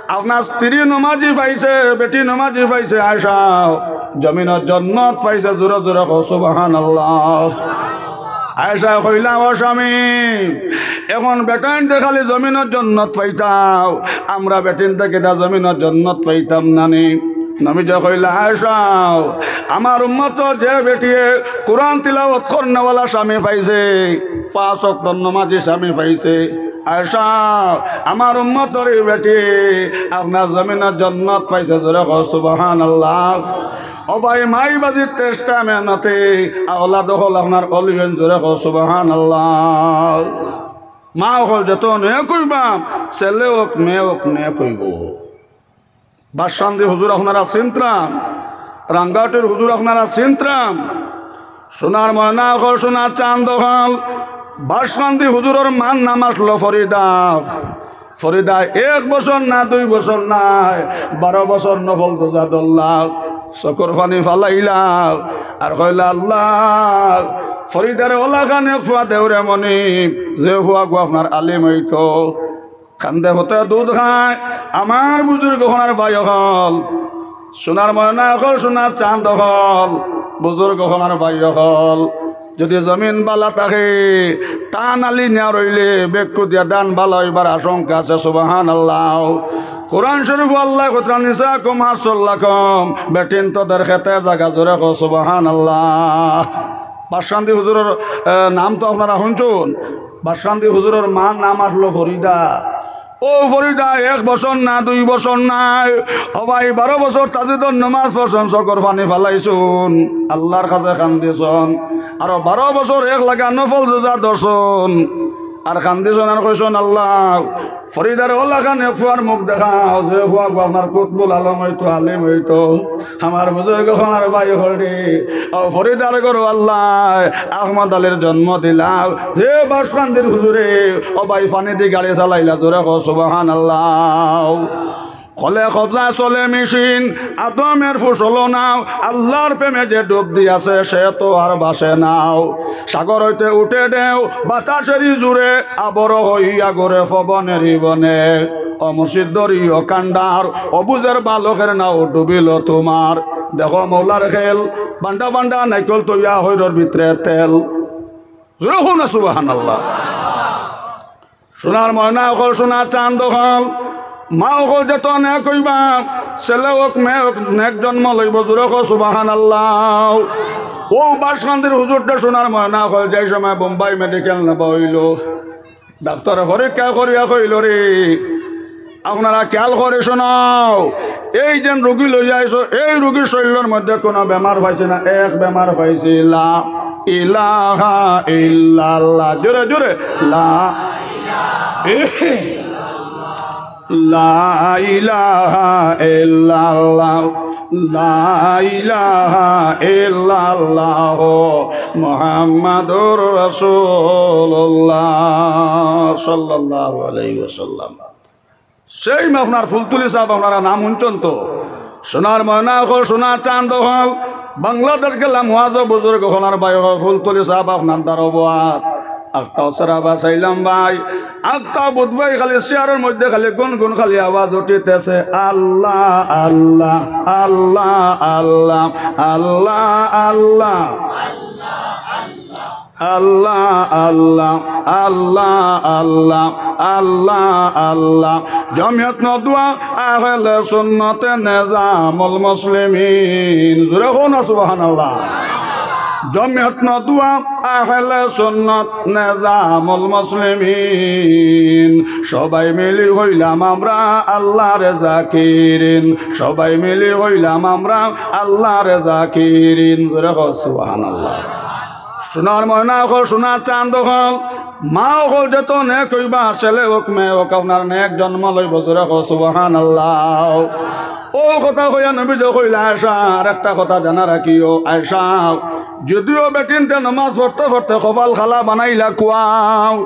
আপনার স্ত্রী নমাজি পাইছে, বেটি নমাজি পাইছে, আয়েশা, জমিনো জন্নত পাইছে।" জোরে জোরে কও, "সুবহানাল্লাহ।" আয়েশা কইলা, "ও স্বামী, অখন বেটাইন্তে খালি জমিনো জন্নত পাইতাও, আমরা বেটিন্তে কিতা জমিনো জন্নত পাইতাম না নি?" নবীজি কইলা, "আয়েশা, আমার উম্মত যে বেটিয়ে কোরআন তিলাওয়াত করনেওয়ালা স্বামী পাইছে, পাঁচ ওয়াক্ত নমাজি স্বামী পাইছে, আয়েশা, আমার উম্মতর ই বেটি আপনার জমিনো জন্নত পাইছে।" জোরে কও, "সুবহানাল্লাহ।" ও ভাই, মাই বাজির চেষ্টা মেহনতে আওলাদ অকল আপনার অলিয়ন। জোরে কও, "সুবহানাল্লাহ।" মা অকল যত নেক অইবা, ছেলে অউক, মেয়ে অউক, নেক অইবো। বাসকান্দি হুজুর আপনারা চিনতরা, রাঙ্গাটির হুজুর আপনারা চিনতরা। সোনার ময়না অকল, সোনার চান্দ অকল, বাসকান্দি হুজুরর মার নাম আছলো ফরিদা। ফরিদা এক বছর না, দুই বছর নায়, বারো বছর নফল রোজা ধরলা, চকুর পানি ফালাইলা, আর কইলা, "আল্লাহ, ফরিদারে অলাখান এক ফুয়া দেও রে মনিব, যে ফুয়াগু আপনার আলিম অইতো।" কান্দে পুতে দুধ খায়। আমার বুজুর্গ অকল আর ভাই অকল, সোনার ময়না অকল, সোনার চান্দ অকল, বুজুর্গ অকল আর ভাই অকল, যুদি জমিন ভালা থাকে, টান আলি নিয়া রইলে বেক্কু দিয়া ধান ভালা অইবার আশঙ্কা আছে। সুবহানাল্লাহ। কোরআন শরীফো আল্লায় কইতরা, "নিসাকুম হারসুল লাকুম", বেটিন্তদের খেতের জাগা। জোরে কও, সুবহানাল্লাহ। বাসকান্দি হুজুরর, এ, নাম তো আপনারা হুনছইন। বাসকান্দি হুজুরর মার নাম আছলো ফরিদা। অউ ফরিদা এক বছর না, দুই বছর নায়, ও ভাই, বারো বছর তাজুদর নমাজ পড়ছইন, চকুর পানি ফালাইছইন, আল্লার কাছে কান্দিছইন। আরো বারো বছর এক লাগা নফল রোজা ধরছইন, আর কান্দিছইন, আর কইছইন, "আল্লাহ, ফরিদারে অলাখান এক ফুয়ার মুখ দেখাও, যে ফুয়াগু আপনার কুতবুল আলম অইতো, আলিম অইতো।" আমার বুজুর্গ অকল আর ভাই অকল রে, ও ফরিদার ঘরো আল্লায় আহমদ আলীর জন্ম দিলা, যে বাসকান্দির হুজুরে, ও ভাই, পানি দি গাড়ি চালাইলা। জোরে কও, সুবহানাল্লাহ। কলে কবজা চলে মেশিন, আদমের ফুসল নাও, আল্লার প্রেমে যে ডুব দিয়াছে, সে তো আর ভাসে নাও। সাগর অইতে উঠে ঢেউ, বাতাসেরই জোরে, আবর হইয়া ঘুরে পবনেরই বনে। অমুসির দরিও কান্ডার, অবুজের বালকের নাও ডুবিল তোমার। দেখো মৌলার খেল, বান্ডা বান্ডা নাইকল তইয়া হইরর ভিতরে তেল। জোরে কও না সুবহানাল্লাহ। সোনার ময়না অকল, সোনার চান্দ অকল, মা অকল যত নেক অইবা, ছেলে অউক, মেয়ে অউক, নেক জন্ম লইবো। জোরে কও সুবহানাল্লাহ। অউ বাসকান্দির হুজুরটা সোনার ময়না অকল, যেই সময় বোম্বাই মেডিকেল নেবা অইলো, ডাক্তরে পরীক্ষা করিয়া কইলো, "রে, আপনারা খেয়াল করি শুনউক্কা, এই যেন রুগী লইয়া আইছো, এই রুগীর শরীলর মধ্যে কুনু বেমার পাইছি না, এক বেমার পাইছি, লা ইলাহা ইল্লাল্লাহ। জোরে জোরে, লা, লা ইলাহা ইল্লাল্লাহ, লা ইলাহা ইল্লাল্লাহ, মুহাম্মাদুর রাসূলুল্লাহ সাল্লাল্লাহু আলাইহি ওয়াসাল্লাম। সেই আপনার ফুলতলি সাব, আপনারা নাম হুনছইন তো? সোনার ময়না অকল, সোনার চান্দ অকল, বাংলাদেশ গেলাম ওয়াজো, বুজুর্গ অকল আর ভাই অকল, ফুলতলি সাব আপনার দ্বারা বওয়াত। আখতাও সারা বাসাইলাম ভাই, আখতাও বুধ ভাই খালি চেয়ারর মধ্যে খালি গুনগুন খালি আওয়াজ উঠিতেছে, আল্লাহ, আল্লাহ, আল্লাহ, আল্লাহ, আল্লাহ, আল্লাহ। আল্লাহ, আল্লাহ, আল্লাহ, আল্লাহ, আল্লাহ, আল্লাহ। জমিয়ত নদওয়া আহলে সুন্নতে নিজামুল মুসলিমিন। জোরে কও না সুবহানাল্লাহ। জমিয়ত নদওয়া আহলে সুন্নত নিজামুল মুসলিমিন। সবাই মিলি হইলাম আমরা আল্লাহর জাকিরিন। সবাই মিলি হইলাম আমরা আল্লাহর জাকিরিন। জোরে কও সুবহানাল্লাহ। সোনার ময়না অকল, সোনার চান্দ অকল, মা অকল যত নেক অইবা, ছেলে অউক, মেয়ে অউক, আপনার নেক জন্ম লইবো। জোরে কও সুবহানাল্লাহ। অউ কথা কইয়া নবীজি কইলা, আয়েশা, আরেকটা কথা জানা রাখিও, আয়েশা, যদিও বেটিন্তে নমাজ পড়তে পড়তে কপাল কালা বানাইলা কুয়াও,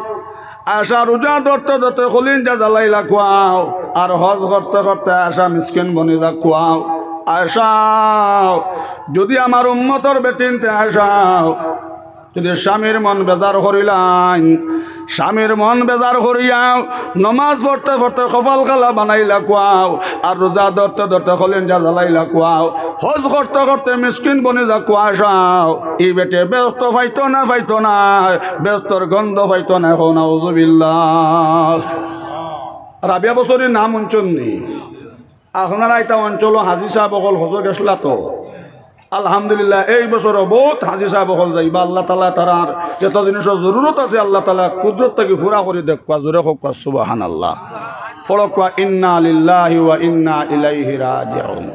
আয়েশা রোজা ধরতে ধরতে কলিঞ্জা জ্বালাইলা কুয়াও, আর হজ করতে করতে আয়েশা মিসকিন বনি যা কুয়াও, আয়েশা, যুদি আমার উম্মতর বেটিন্তে আয়েশা, যুদি স্বামীর মন বেজার করিলাইন, স্বামীর মন বেজার করিয়া নমাজ পড়তে পড়তে কপাল কালা বানাইলা কুয়াও, আর রোজা ধরতে ধরতে কলিঞ্জা জ্বালাইলা কুয়াও, হজ করতে করতে মিসকিন বনি যা কুয়াও, ই বেটে বেহেস্ত পাইতো না, পাইতো না, বেহেস্তর গন্ধ পাইতো না। কও নাউজুবিল্লাহ। রাবিয়া বসরির নাম হুনছইন নি? আপনারা ইতা অঞ্চলো হাজি সাব অকল হজো গেছলা তো? আলহামদুলিল্লাহ, এই বছরও বউত হাজি সাব অকল যাইবা। আল্লাহ তাআলা তারার যত জিনিসর জরুরত আছে, আল্লাহ তাআলা কুদরত থাকি পুরা করি দেউক্কা। জোরে কউক্কা সুবহানাল্লাহ। পড়উক্কা, ইন্না লিল্লাহি ওয়া ইন্না ইলাইহি রাজিউন।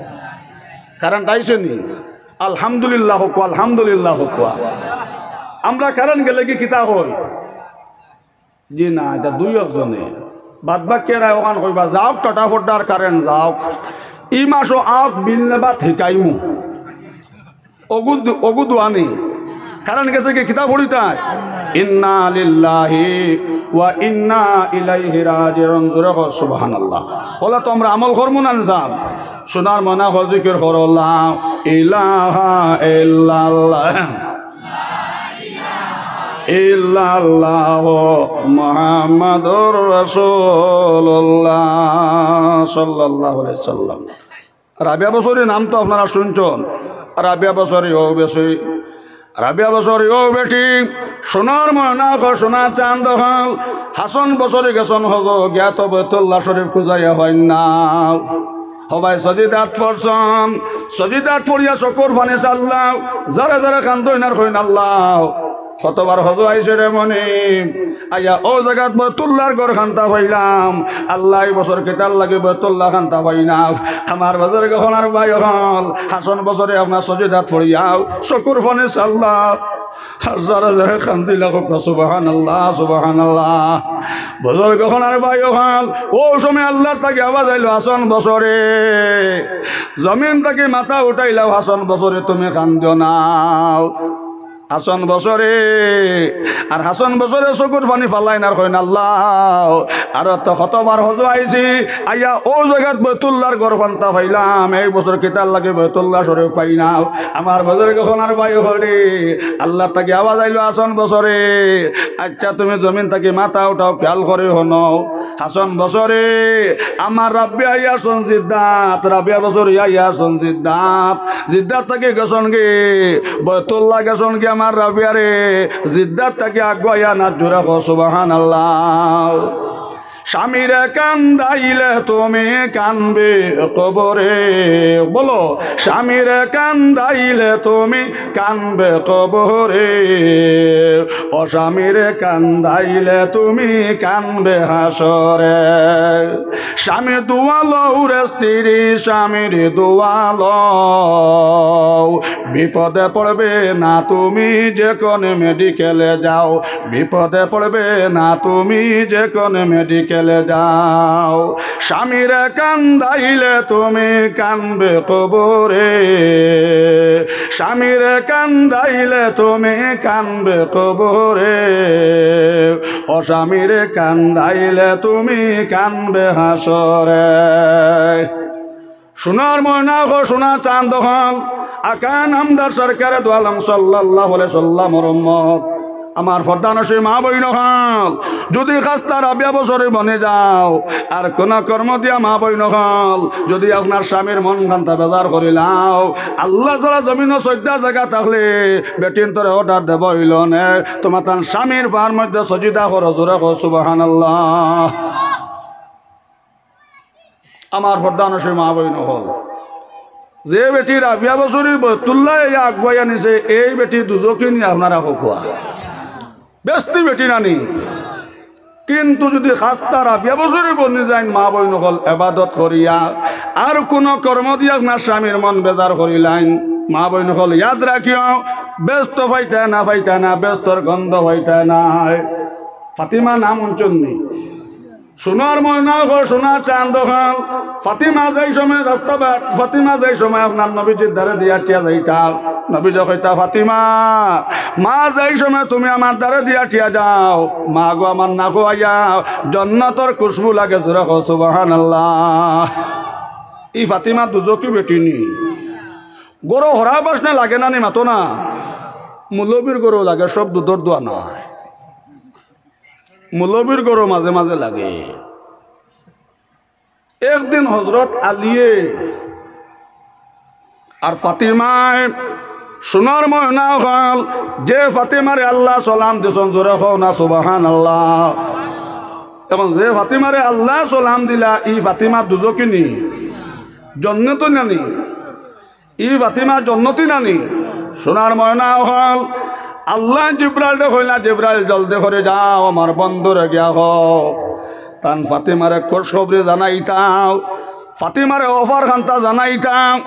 কারেন্ট আইছে নি? আলহামদুলিল্লাহ কউক্কা, আলহামদুলিল্লাহ কউক্কা। আমরা কারেন্ট গেলে কি কিতা কই? জি না, ইটা দুই একজনে। বাদ বাকি এরা অখান কইবা, "যাউক টাটা ফড্ডার কারেন্ট যাউক। ই মাসও আউক, বিল নেবাত হিকাইমু।" অগু দু-, অগু দুয়ানি। কারেন্ট গেছে কি কিতা পড়িতায়? ইন্না লিল্লাহি ওয়া ইন্না ইলাইহি রাজিউন। জোরে কও সুবহানাল্লাহ। অলা তো আমরা আমল করমু না নিজাম। সোনার ময়না অকল জিকির করো, লা ইলাহা ইল্লাল্লাহ। ইল্লাল্লাহু মুহাম্মাদুর রাসূলুল্লাহ সাল্লাল্লাহু আলাইহি ওয়াসাল্লাম। রাবিয়া বসরি নাম তো আপনারা হুনছইন, রাবিয়া বসরি অউ বেশি, রাবিয়া বসরি অউ বেটি, সোনার ময়না অকল, সোনার চান্দ অকল, হাসান বসরি গেছইন হজো, গিয়া তো বাইতুল্লাহ শরীফ খুজাইয়া পাইন না। হবায় সজিদাত পড়ছইন, সজিদাত পড়িয়া চকুর পানি ছাড়লা, যারে যারে কান্দইন আর কইন, "আল্লাহ, কতবার হজো আইছি রে মনিব, আইয়া অউ জাগাত বাইতুল্লাহর ঘর খান্তা পাইলাম, আল্লাহ, ই বছর কিতার লাগি বাইতুল্লাহ খান্তা পাই না।" আমার বুজুর্গ অকল আর ভাই অকল, হাসান বসরি আপনার সজিদাত পড়িয়াও চকুর পানি ছাড়লা। আর যারে যারে কান্দিলা কউক্কা সুবহানাল্লাহ, সুবহানাল্লাহ। বুজুর্গ অকল আর ভাই অকল, অউ সময় আল্লাহর থাকি আওয়াজ আইলো, "হাসান বসরি, জমিন থাকি মাথা উঠাইলাও, হাসান বসরি তুমি কান্দিও না।" হাসান বসরি, আর হাসান বসরি চকুর পানি ফালাইন আর কইন, "আল্লাহ, আর তো কতবার হজো আইছি, আইয়া অউ জাগাত বাইতুল্লাহর ঘর খান্তা পাইলাম, এই বছর কিতার লাগি বাইতুল্লাহ শরীফ পাই না।" আমার বুজুর্গ অকল আর ভাই অকল রে, আল্লাহর থাকি আওয়াজ আইলো, "হাসান বসরি, আইচ্ছা তুমি জমিন থাকি মাথা উঠাও, খেয়াল করি হুনো।" হাসান বসরি, আমার রাবিয়া আইয়া আছইন জিদ্দাত, রাবিয়া বসরি আইয়া আছইন জিদ্দাত, জিদ্দাত থাকি গেছইন গি, বাইতুল্লাহ গেছইন গি আমার রাবিয়া রে, জিদ্দাত থাকি আগুয়াইয়া আনাত। জোরে কও সুবহানাল্লাহ। স্বামীরে কান্দাইলে তুমি কানবে কবরে। বলো, স্বামীরে কান্দাইলে তুমি কানবে কবরে, অস্বামীরে কান্দাইলে তুমি কানবে হাসরে। স্বামী দোয়া লও রে স্ত্রী, স্বামীর দোয়া লও। বিপদে পড়বে না তুমি, যে কোন মেডিকেলে যাও। বিপদে পড়বে না তুমি, যে কোন মেডিকেলে যাও। স্বামীরে কান্দাইলে তুমি কানবে কবরে, স্বামীরে কান্দাইলে তুমি কানবে কবরে, অস্বামীরে কান্দাইলে তুমি কানবে হাসরে। সোনার ময়না অকল, সোনার চান্দ অকল, আকা নামদার সরকারে দু আলম সাল্লাল্লাহু আলাইহি সাল্লামর উম্মত, আমার পর্দানশীন মা বইন অকল, যদি খাস্তা রাবিয়া বছরে বনি যাও, আর কোন কর্ম দিয়া মা বইন অকল, যদি আপনার স্বামীর মন খান্তা বেজার করিলাও, আল্লাহ ছাড়া জমিনো সইদ্দা জাগা থাকলে বেটিন্তরে অর্ডার দেবা অইলো নে, তুমার তান স্বামীর পার মধ্যে সজিদা করো, জোরে কও সুবহানাল্লাহ। আমার পর্দানশীন মা বইন অকল, যে বেটি রাবিয়া বছরে বয়তুল্লাহ ইয়া আগুয়াইয়া নিছে, এই বেটি দুজখি নি আপনারা কউক্কা? বেহেস্তি বেটি না নি? কিন্তু যদি খাস্তা রাবিয়া বছরে বনি যাইন মা বইন অকল এবাদত করিয়া, আর কুনু কর্ম দিয়া আপনার স্বামীর মন বেজার করিলাইন, মা বইন অকল ইয়াদ রাখিও, বেহেস্ত পাইতা না, পাইতা না, বেহেস্তর গন্ধ পাইতা না। ফাতিমা নাম হুনছইন নি? সোনার ময়না অকল, সোনার চান্দ অকল। ফাতিমা যেই সময় রাস্তা বা-, ফাতিমা যেই সময় আপনার নবীজির দ্বারে দিয়া আটিয়া যাইতা, নবীজি কইতা, "ফাতিমা, মা যেই সময় তুমি আমার দ্বারে দিয়া আটিয়া যাও, মা গো আমার না কওয়াইয়া জন্নতর খুশবু লাগে।" জোরে কও সুবহানাল্লাহ। ই ফাতিমা দুজখি বেটি নি? ঘরো হরা বাসনা লাগে না নি, মাতো না? মৌলবীর ঘরো লাগে, সব দুধর দোয়া নায়। মৌলবীর ঘরো মাঝে মাঝে লাগে। একদিন হজরত আলিয়ে আর ফাতিমায় সোনার ময়না অকল, যে ফাতিমারে আল্লায় সালাম দিছইন, জোরে কও না সুবহানাল্লাহ। অখন যে ফাতিমারে আল্লায় সালাম দিলা, ই ফাতিমা দুজখি নি? জন্নতি না নি? ই ফাতিমা জন্নতি না নি? সোনার ময়না অকল, আল্লায় জিব্রাইলরে কইলা, "জিব্রাইল, জলদি করি যাও, আমার বন্ধুরে গিয়া কও, তান ফাতিমারে খুশখবরি জানাইতাও, ফাতিমারে অফার খান্তা জানাইতাও।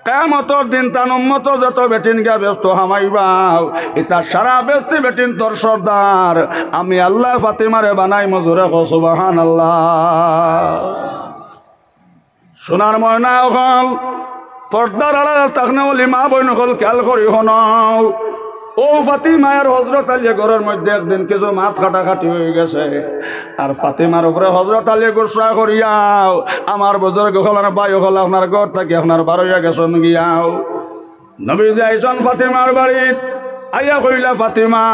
কিয়ামতর দিন তান উম্মতর যত বেটিন গিয়া বেহেস্তো হামাইবাও, ইতা সারা বেহেস্তি বেটিন্তর সর্দার আমি আল্লায় ফাতিমারে বানাইমু।" জোরে কও সুবহানাল্লাহ। সোনার ময়না অকল, পর্দার আড়ালে থাকনেওয়ালি মা বইন অকল, খেয়াল করি হুনো। অউ ফাতিমায় আর হজরত আলিয়ে ঘরর মধ্যে একদিন কিছু মাত কাটাকাটি অইগেছে। আর ফাতিমার উপরে হজরত আলিয়ে গুসা করিয়াও, আমার বুজুর্গ অকল, ভাই অকল, আপনার ঘর থাকি আপনার বারইয়া গেছইন গিয়াও। নবীজি আইছইন ফাতিমার বাড়িত, আইয়া কইলা, "ফাতিমা,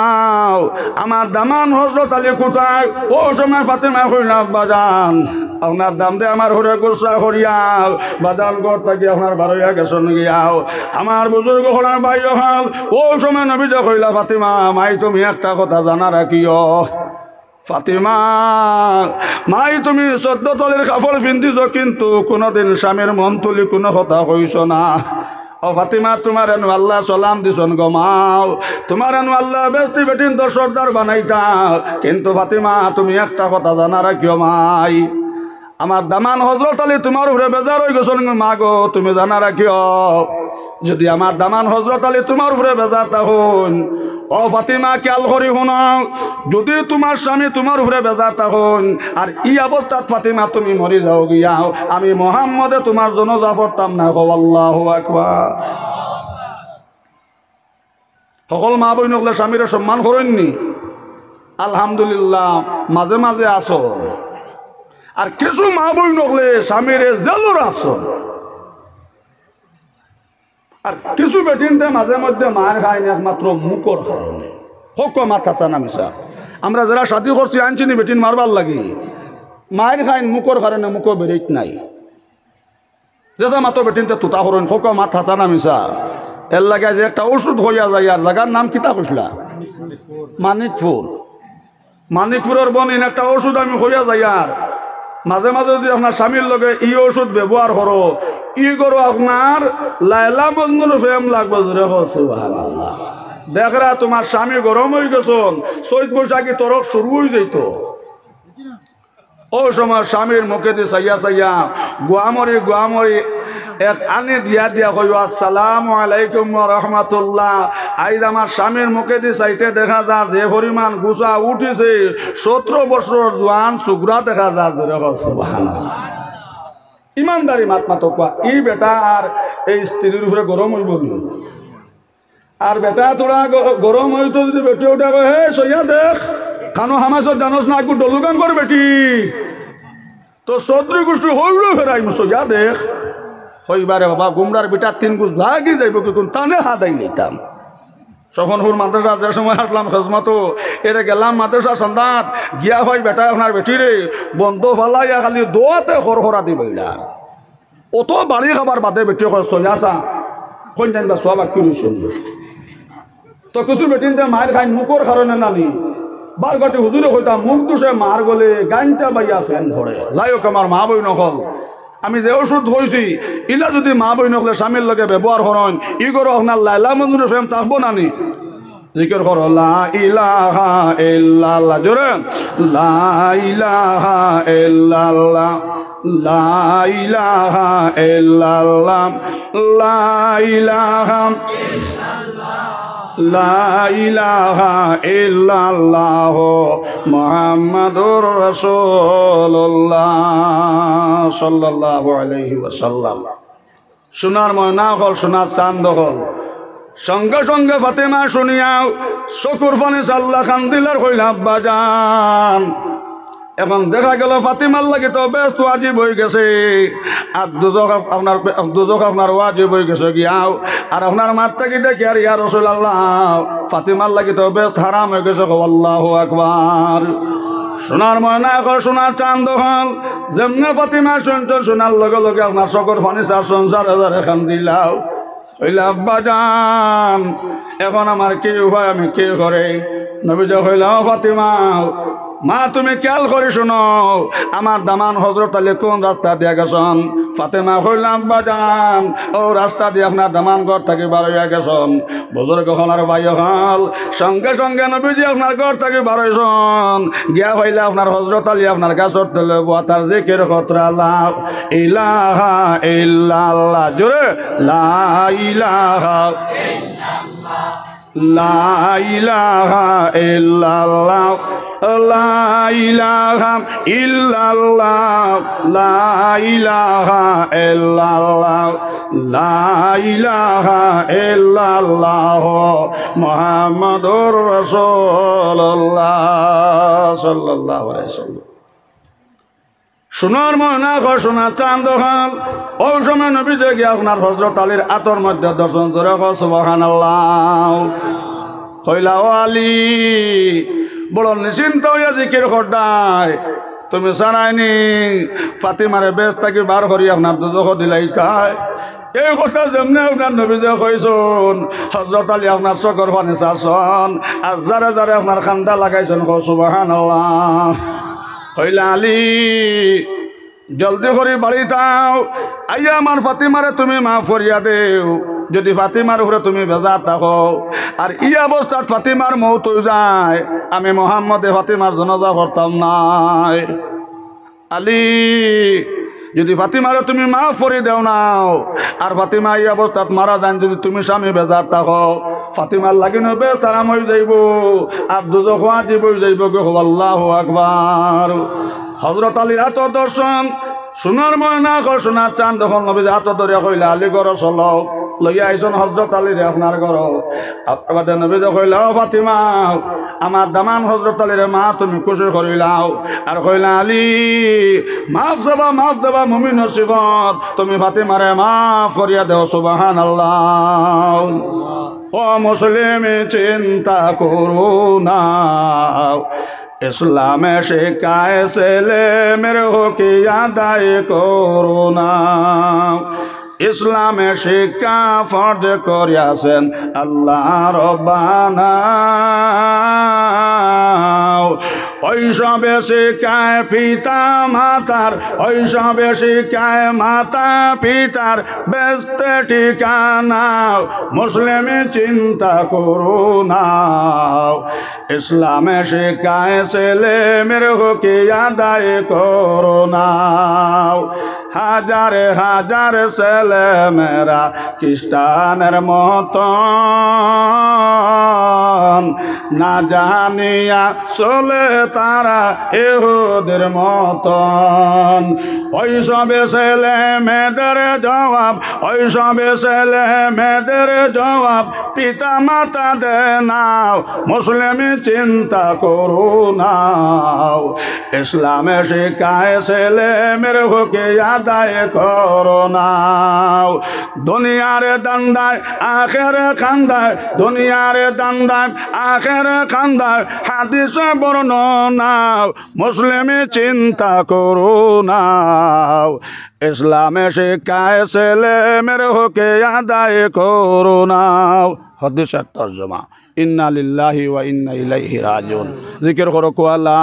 আমার দামান হজরত আলী কুথায়?" অউ সময় ফাতিমায় কইলা, "আব্বাজান, আপনার দামান্দে আমার উপরে গুসা করিয়া বাজান ঘর থাকি আপনার বারইয়া গেছইন গিয়াও।" আমার বুজুর্গ অকল, ভাই অকল, অউ সময় নবীজি কইলা, "ফাতিমা, মাই তুমি একটা কথা জানা রাখিও।" ফাতিমা, মাই তুমি চৌদ্দ তলির কাপড় পিন্দিছো, কিন্তু কুনুদিন স্বামীর মন তুলি কুনু কথা কইছো না। ও ফাতিমা, তুমারে নু আল্লায় সালাম দিছইন গো মাও, তুমারে নু আল্লায় বেহেস্তি বেটিন্তর সর্দার বানাইতা, কিন্তু ফাতিমা তুমি একটা কথা জানা রাখিও মাই, আমার দামান হজরত আলী তুমার উপরে বেজার অইগেছইন গো মা গো, তুমি জানা রাখিও, যুদি আমার দামান হজরত আলী তুমার উপরে বেজার থাকইন, ও ফাতিমা, খেয়াল করি হুনো, যুদি তুমার স্বামী তুমার উপরে বেজার থাকইন, আর ই অবস্থাত ফাতিমা তুমি মরি যাও গিয়া, আমি মুহাম্মদে তুমার জানাজা পড়তাম না। কও আল্লাহু আকবার। হকল মা বইন অকলে স্বামীরে সম্মান করইন নি? আলহামদুলিল্লাহ, মাঝে মাঝে আছইন। আর কিছু মা বইন অকলে স্বামীরে জেলর রাখছইন। আর কিছু বেটিন্তে মাঝে মধ্যে মার খাইন একমাত্র মুখর কারণে। কউক্কা মাত হাছা না মিছা? আমরা যেরা শাদি করছি, আনছি নি বেটিন মারবার লাগি? মার খাইন মুখর কারণে, মুখো বেরেইত নাই। যেছা মাতো বেটিন্তে তুতা করইন, কউক্কা মাত হাছা না মিছা? এরলাগি যে একটা ওষুধ কইয়া যাইয়ার, জাগার নাম কিতা কইছলা? মানিকপুর। মানিকপুরর বইন, একটা ঔষধ আমি কইয়া যাইয়ার, মাঝে মাঝে যদি আপনার স্বামীর লগে ই ঔষধ ব্যবহার করো, ই ঘরো আপনার লায়লা মজনুর প্রেম লাগবো। জোরে কও সুবহানাল্লাহ। দেখরা তুমার স্বামী গরম অইগেছইন, চৈত বৈশাখী তরক শুরু অইযাইতো। অউ সময় স্বামীর মুখেদি চাইয়া চাইয়া গুয়ামরি গুয়ামরি এক আনি দিয়া দিয়া কইও, "আসসালামু আলাইকুম ওয়া রাহমাতুল্লাহ।" আইজ আমার স্বামীর মুখেদি চাইতে দেখা যার যে পরিমাণ গুছা উঠিছে, সতেরো বছরর জোয়ান সুগরা দেখা যার। জোরে কও সুবহানাল্লাহ। ইমানদারি মাত মাতো কোয়া, ই বেটা আর এই স্ত্রীর উপরে গরম অইবো নি? আর বেটা থুড়া গ-, গরম অইতো যদি বেটি উঠা কয়, "হে, সইয়া দেখ, কানো হামাসত জানোস না, আকু ডলুগাঙ্গর বেটি। তো চৌধুরী গোষ্ঠী হইলে ফেরাইমু, সইয়া দেখ।" কইবারে বাবা, গুমরার বেটা তিন গুজ লাগি যাইবো, কি কোন টানে হাদাই নিতাম। সখনপুর মাদ্রাসা যে সময় আসলাম খেজমতো, এরে গেলাম মাদ্রাসা সন্ধ্যাত, গিয়া কই, "বেটা, আপনার বেটিরে বন্ধ ফালাইয়া খালি দোয়াতে খরখরা দিবে ইলা।" অত বাড়ি খাবার বাদে বেটি কয়, "সইয়া চা, কইন জানবা সওয়াব কি রইছে?" তো কিছু বেটিন্তে মাইর খাইন মুখর কারণে নানি, বারগাটি হুজুরে কইতা, "মুখ দুষে মার গলে গাইনটা বাইয়া ফেন ধরে।" যাই হোক, আমার মা বইন অকল, আমি যে ঔষধ কইছি, ইলা যদি মা বইন অকলে স্বামীর লগে ব্যবহার করইন, ই ঘরো আপনার লায়লা মজনুর প্রেম থাকবো নানি? জিকির করো, লা ইলাহা ইল্লাল্লাহ। জোরে, লা ইলাহা ইল্লাল্লাহ, লা ইলাহা ইল্লাল্লাহ, লা ইলাহা, লা ইলাহা ইল্লাল্লাহ, মুহাম্মাদুর রাসূলুল্লাহ সাল্লাল্লাহু আলাইহি ওয়াসাল্লাম। সোনার ময়না অকল, সোনার চান্দ অকল। সঙ্গে সঙ্গে ফাতেমা শুনিয়া চকুর পানি ছাড়লা, কান্দিলার, কইলা, "আব্বাজান, এখন দেখা গেল ফাতিমার লাগি তো বেহেস্ত ওয়াজিব অইগেছে, আর দুজখ আপ-, আপনার বে-, দুজখ আপনার ওয়াজিব অইগেছে গিয়াও।" আর আপনার মাত থাকি দেখি আর, ইয়া রাসূলুল্লাহ, ফাতিমার লাগি তো বেহেস্ত হারাম অইগেছে। কও, আল্লাহু আকবার। সোনার ময়না অকল, সোনার চান্দ অকল, যেমনে ফাতিমা শুনছইন, শোনার লগে লগে আপনার চকুর পানি ছাড়ছইন, জারে জারে কান্দিলাও। কইলা, "আব্বাজান, এখন আমার কি উপায়, আমি কি করি?" নবীজি কইলা, "ও ফাতিমা, মা, তুমি খেয়াল করি শুনো, আমার দামান হযরত আলী কোন রাস্তা দিয়া গেছইন?" ফাতেমা কইলা, "আব্বাজান, অউ রাস্তা দিয়া আপনার দামান ঘর থাকি বার অইয়া গেছইন।" বুজুর্গ অকল আর ভাই অকল, সঙ্গে সঙ্গে নবীজি আপনার ঘর থাকি বার অইছইন, গিয়া পাইলা আপনার হযরত আলী আপনার গাছর তলে বওয়া, তার জিকির করতরা, লা ইলাহা ইল্লাল্লাহ। জোরে, লা ইলাহা, লা ইলাহা ইল্লাল্লাহ, লা ইলাহা ইল্লাল্লাহ, লা ইলাহা ইল্লাল্লাহ, লা ইলাহা ইল্লাল্লাহ, মুহাম্মাদুর রাসূলুল্লাহ সাল্লাল্লাহু আলাইহি ওয়াসাল্লাম। সোনার ময়না অকল, সোনার চান্দ অকল। অউ সময় নবীজি গিয়া আপনার হযরত আলীর আতর মধ্যে ধরছইন, জোরে কও সুবহানাল্লাহ। কইলা, "ও আলী, বড় নিশ্চিন্ত অইয়া জিকির কররায়, তুমি ছাড়াইনি ফাতিমারে বেহেস্ত থাকি বার করি আপনার দুজখো দিলাইতায়।" এই কথা যেমনে আপনার নবীজি কইছইন, হযরত আলী আপনার চকুর পানি ছাড়ছইন, আর জারে জারে আপনার কান্দা লাগাইছইন। কও সুবহানাল্লাহ। কইলা, "আলী, জলদি করি বাড়িত আও, আইয়া আমার ফাতিমারে তুমি মাফ করিয়া দেও। যদি ফাতিমার উপরে তুমি বেজার থাকো, আর ই অবস্থাত ফাতিমার মউত অইযায়, আমি মুহাম্মদে ফাতিমার জানাজা পড়তাম নায়।" আলী, যদি ফাতিমারে তুমি মাফ করি দেও নাও, আর ফাতিমা ই অবস্থাত মারা যাইন, যদি তুমি স্বামী বেজার থাকো, ফাতিমার লাগিনও বেহেস্ত হারাম অইযাইবো, আর দুজখ ওয়াজিব অইযাইবো। কও আল্লাহু আকবার। হযরত আলীর আতর ধরছইন, সোনার ময়না অকল, সোনার চান্দ অকল, নবীজি আতর ধরিয়া কইলা, "আলী, ঘরো চলো।" লইয়া আইছইন হযরত আলীরে আপনার ঘরো। আপনার বাদে নবীজি কইলা, "ও ফাতিমা, আমার দামান হযরত আলীরে মা তুমি খুশি করিলাও।" আর কইলা, "আলী, মাফ চাবা, মাফ দেবা মুমিনর সিফত, তুমি ফাতিমারে মাফ করিয়া দেও।" সুবহানাল্লাহ। ও মুসলিম, চিন্তা করো না, ইসলামে শিক্ষায় ছেলে মেয়ের হক আদায় করো না। ইসলামে শিক্ষা ফরজ করিয়াছেন আল্লাহ রব্বানা। ওই সবে শিক্ষায় পিতা মাতার, ওই সবে শিক্ষায় মাতা পিতার বেহেস্তে ঠিকানা। মুসলিম চিন্তা করো না, ইসলামে শিক্ষায় ছেলে মেয়ের হক আদায় করো না। হাজার হাজার ছেলে মেয়েরা খ্রিস্টানের মতন, না জানিয়া চলে তারা ইহুদির মতন। ওই সবে ছেলে মেয়েদের জবাব, ওই সবে ছেলে মেয়েদের জবাব পিতা মাতা দেনা। মুসলিম চিন্তা করো না, ইসলামে শিক্ষায় ছেলে মেয়ের হক আদায় করো না। দুনিয়ার ধান্দায় আখেরাত কান্দায়, দুনিয়ার ধান্দায় আখেরাত কান্দায়, হাদিসে বর্ণনা। মুসলিম চিন্তা করো না, ইসলামে শিক্ষায় ছেলে মেয়ের হক আদায় করো না। হাদিসের তর্জমা, ইন্না লিল্লাহি ওয়া ইন্না ইলাইহি রাজিউন। জিকির করো কো আল্লাহ।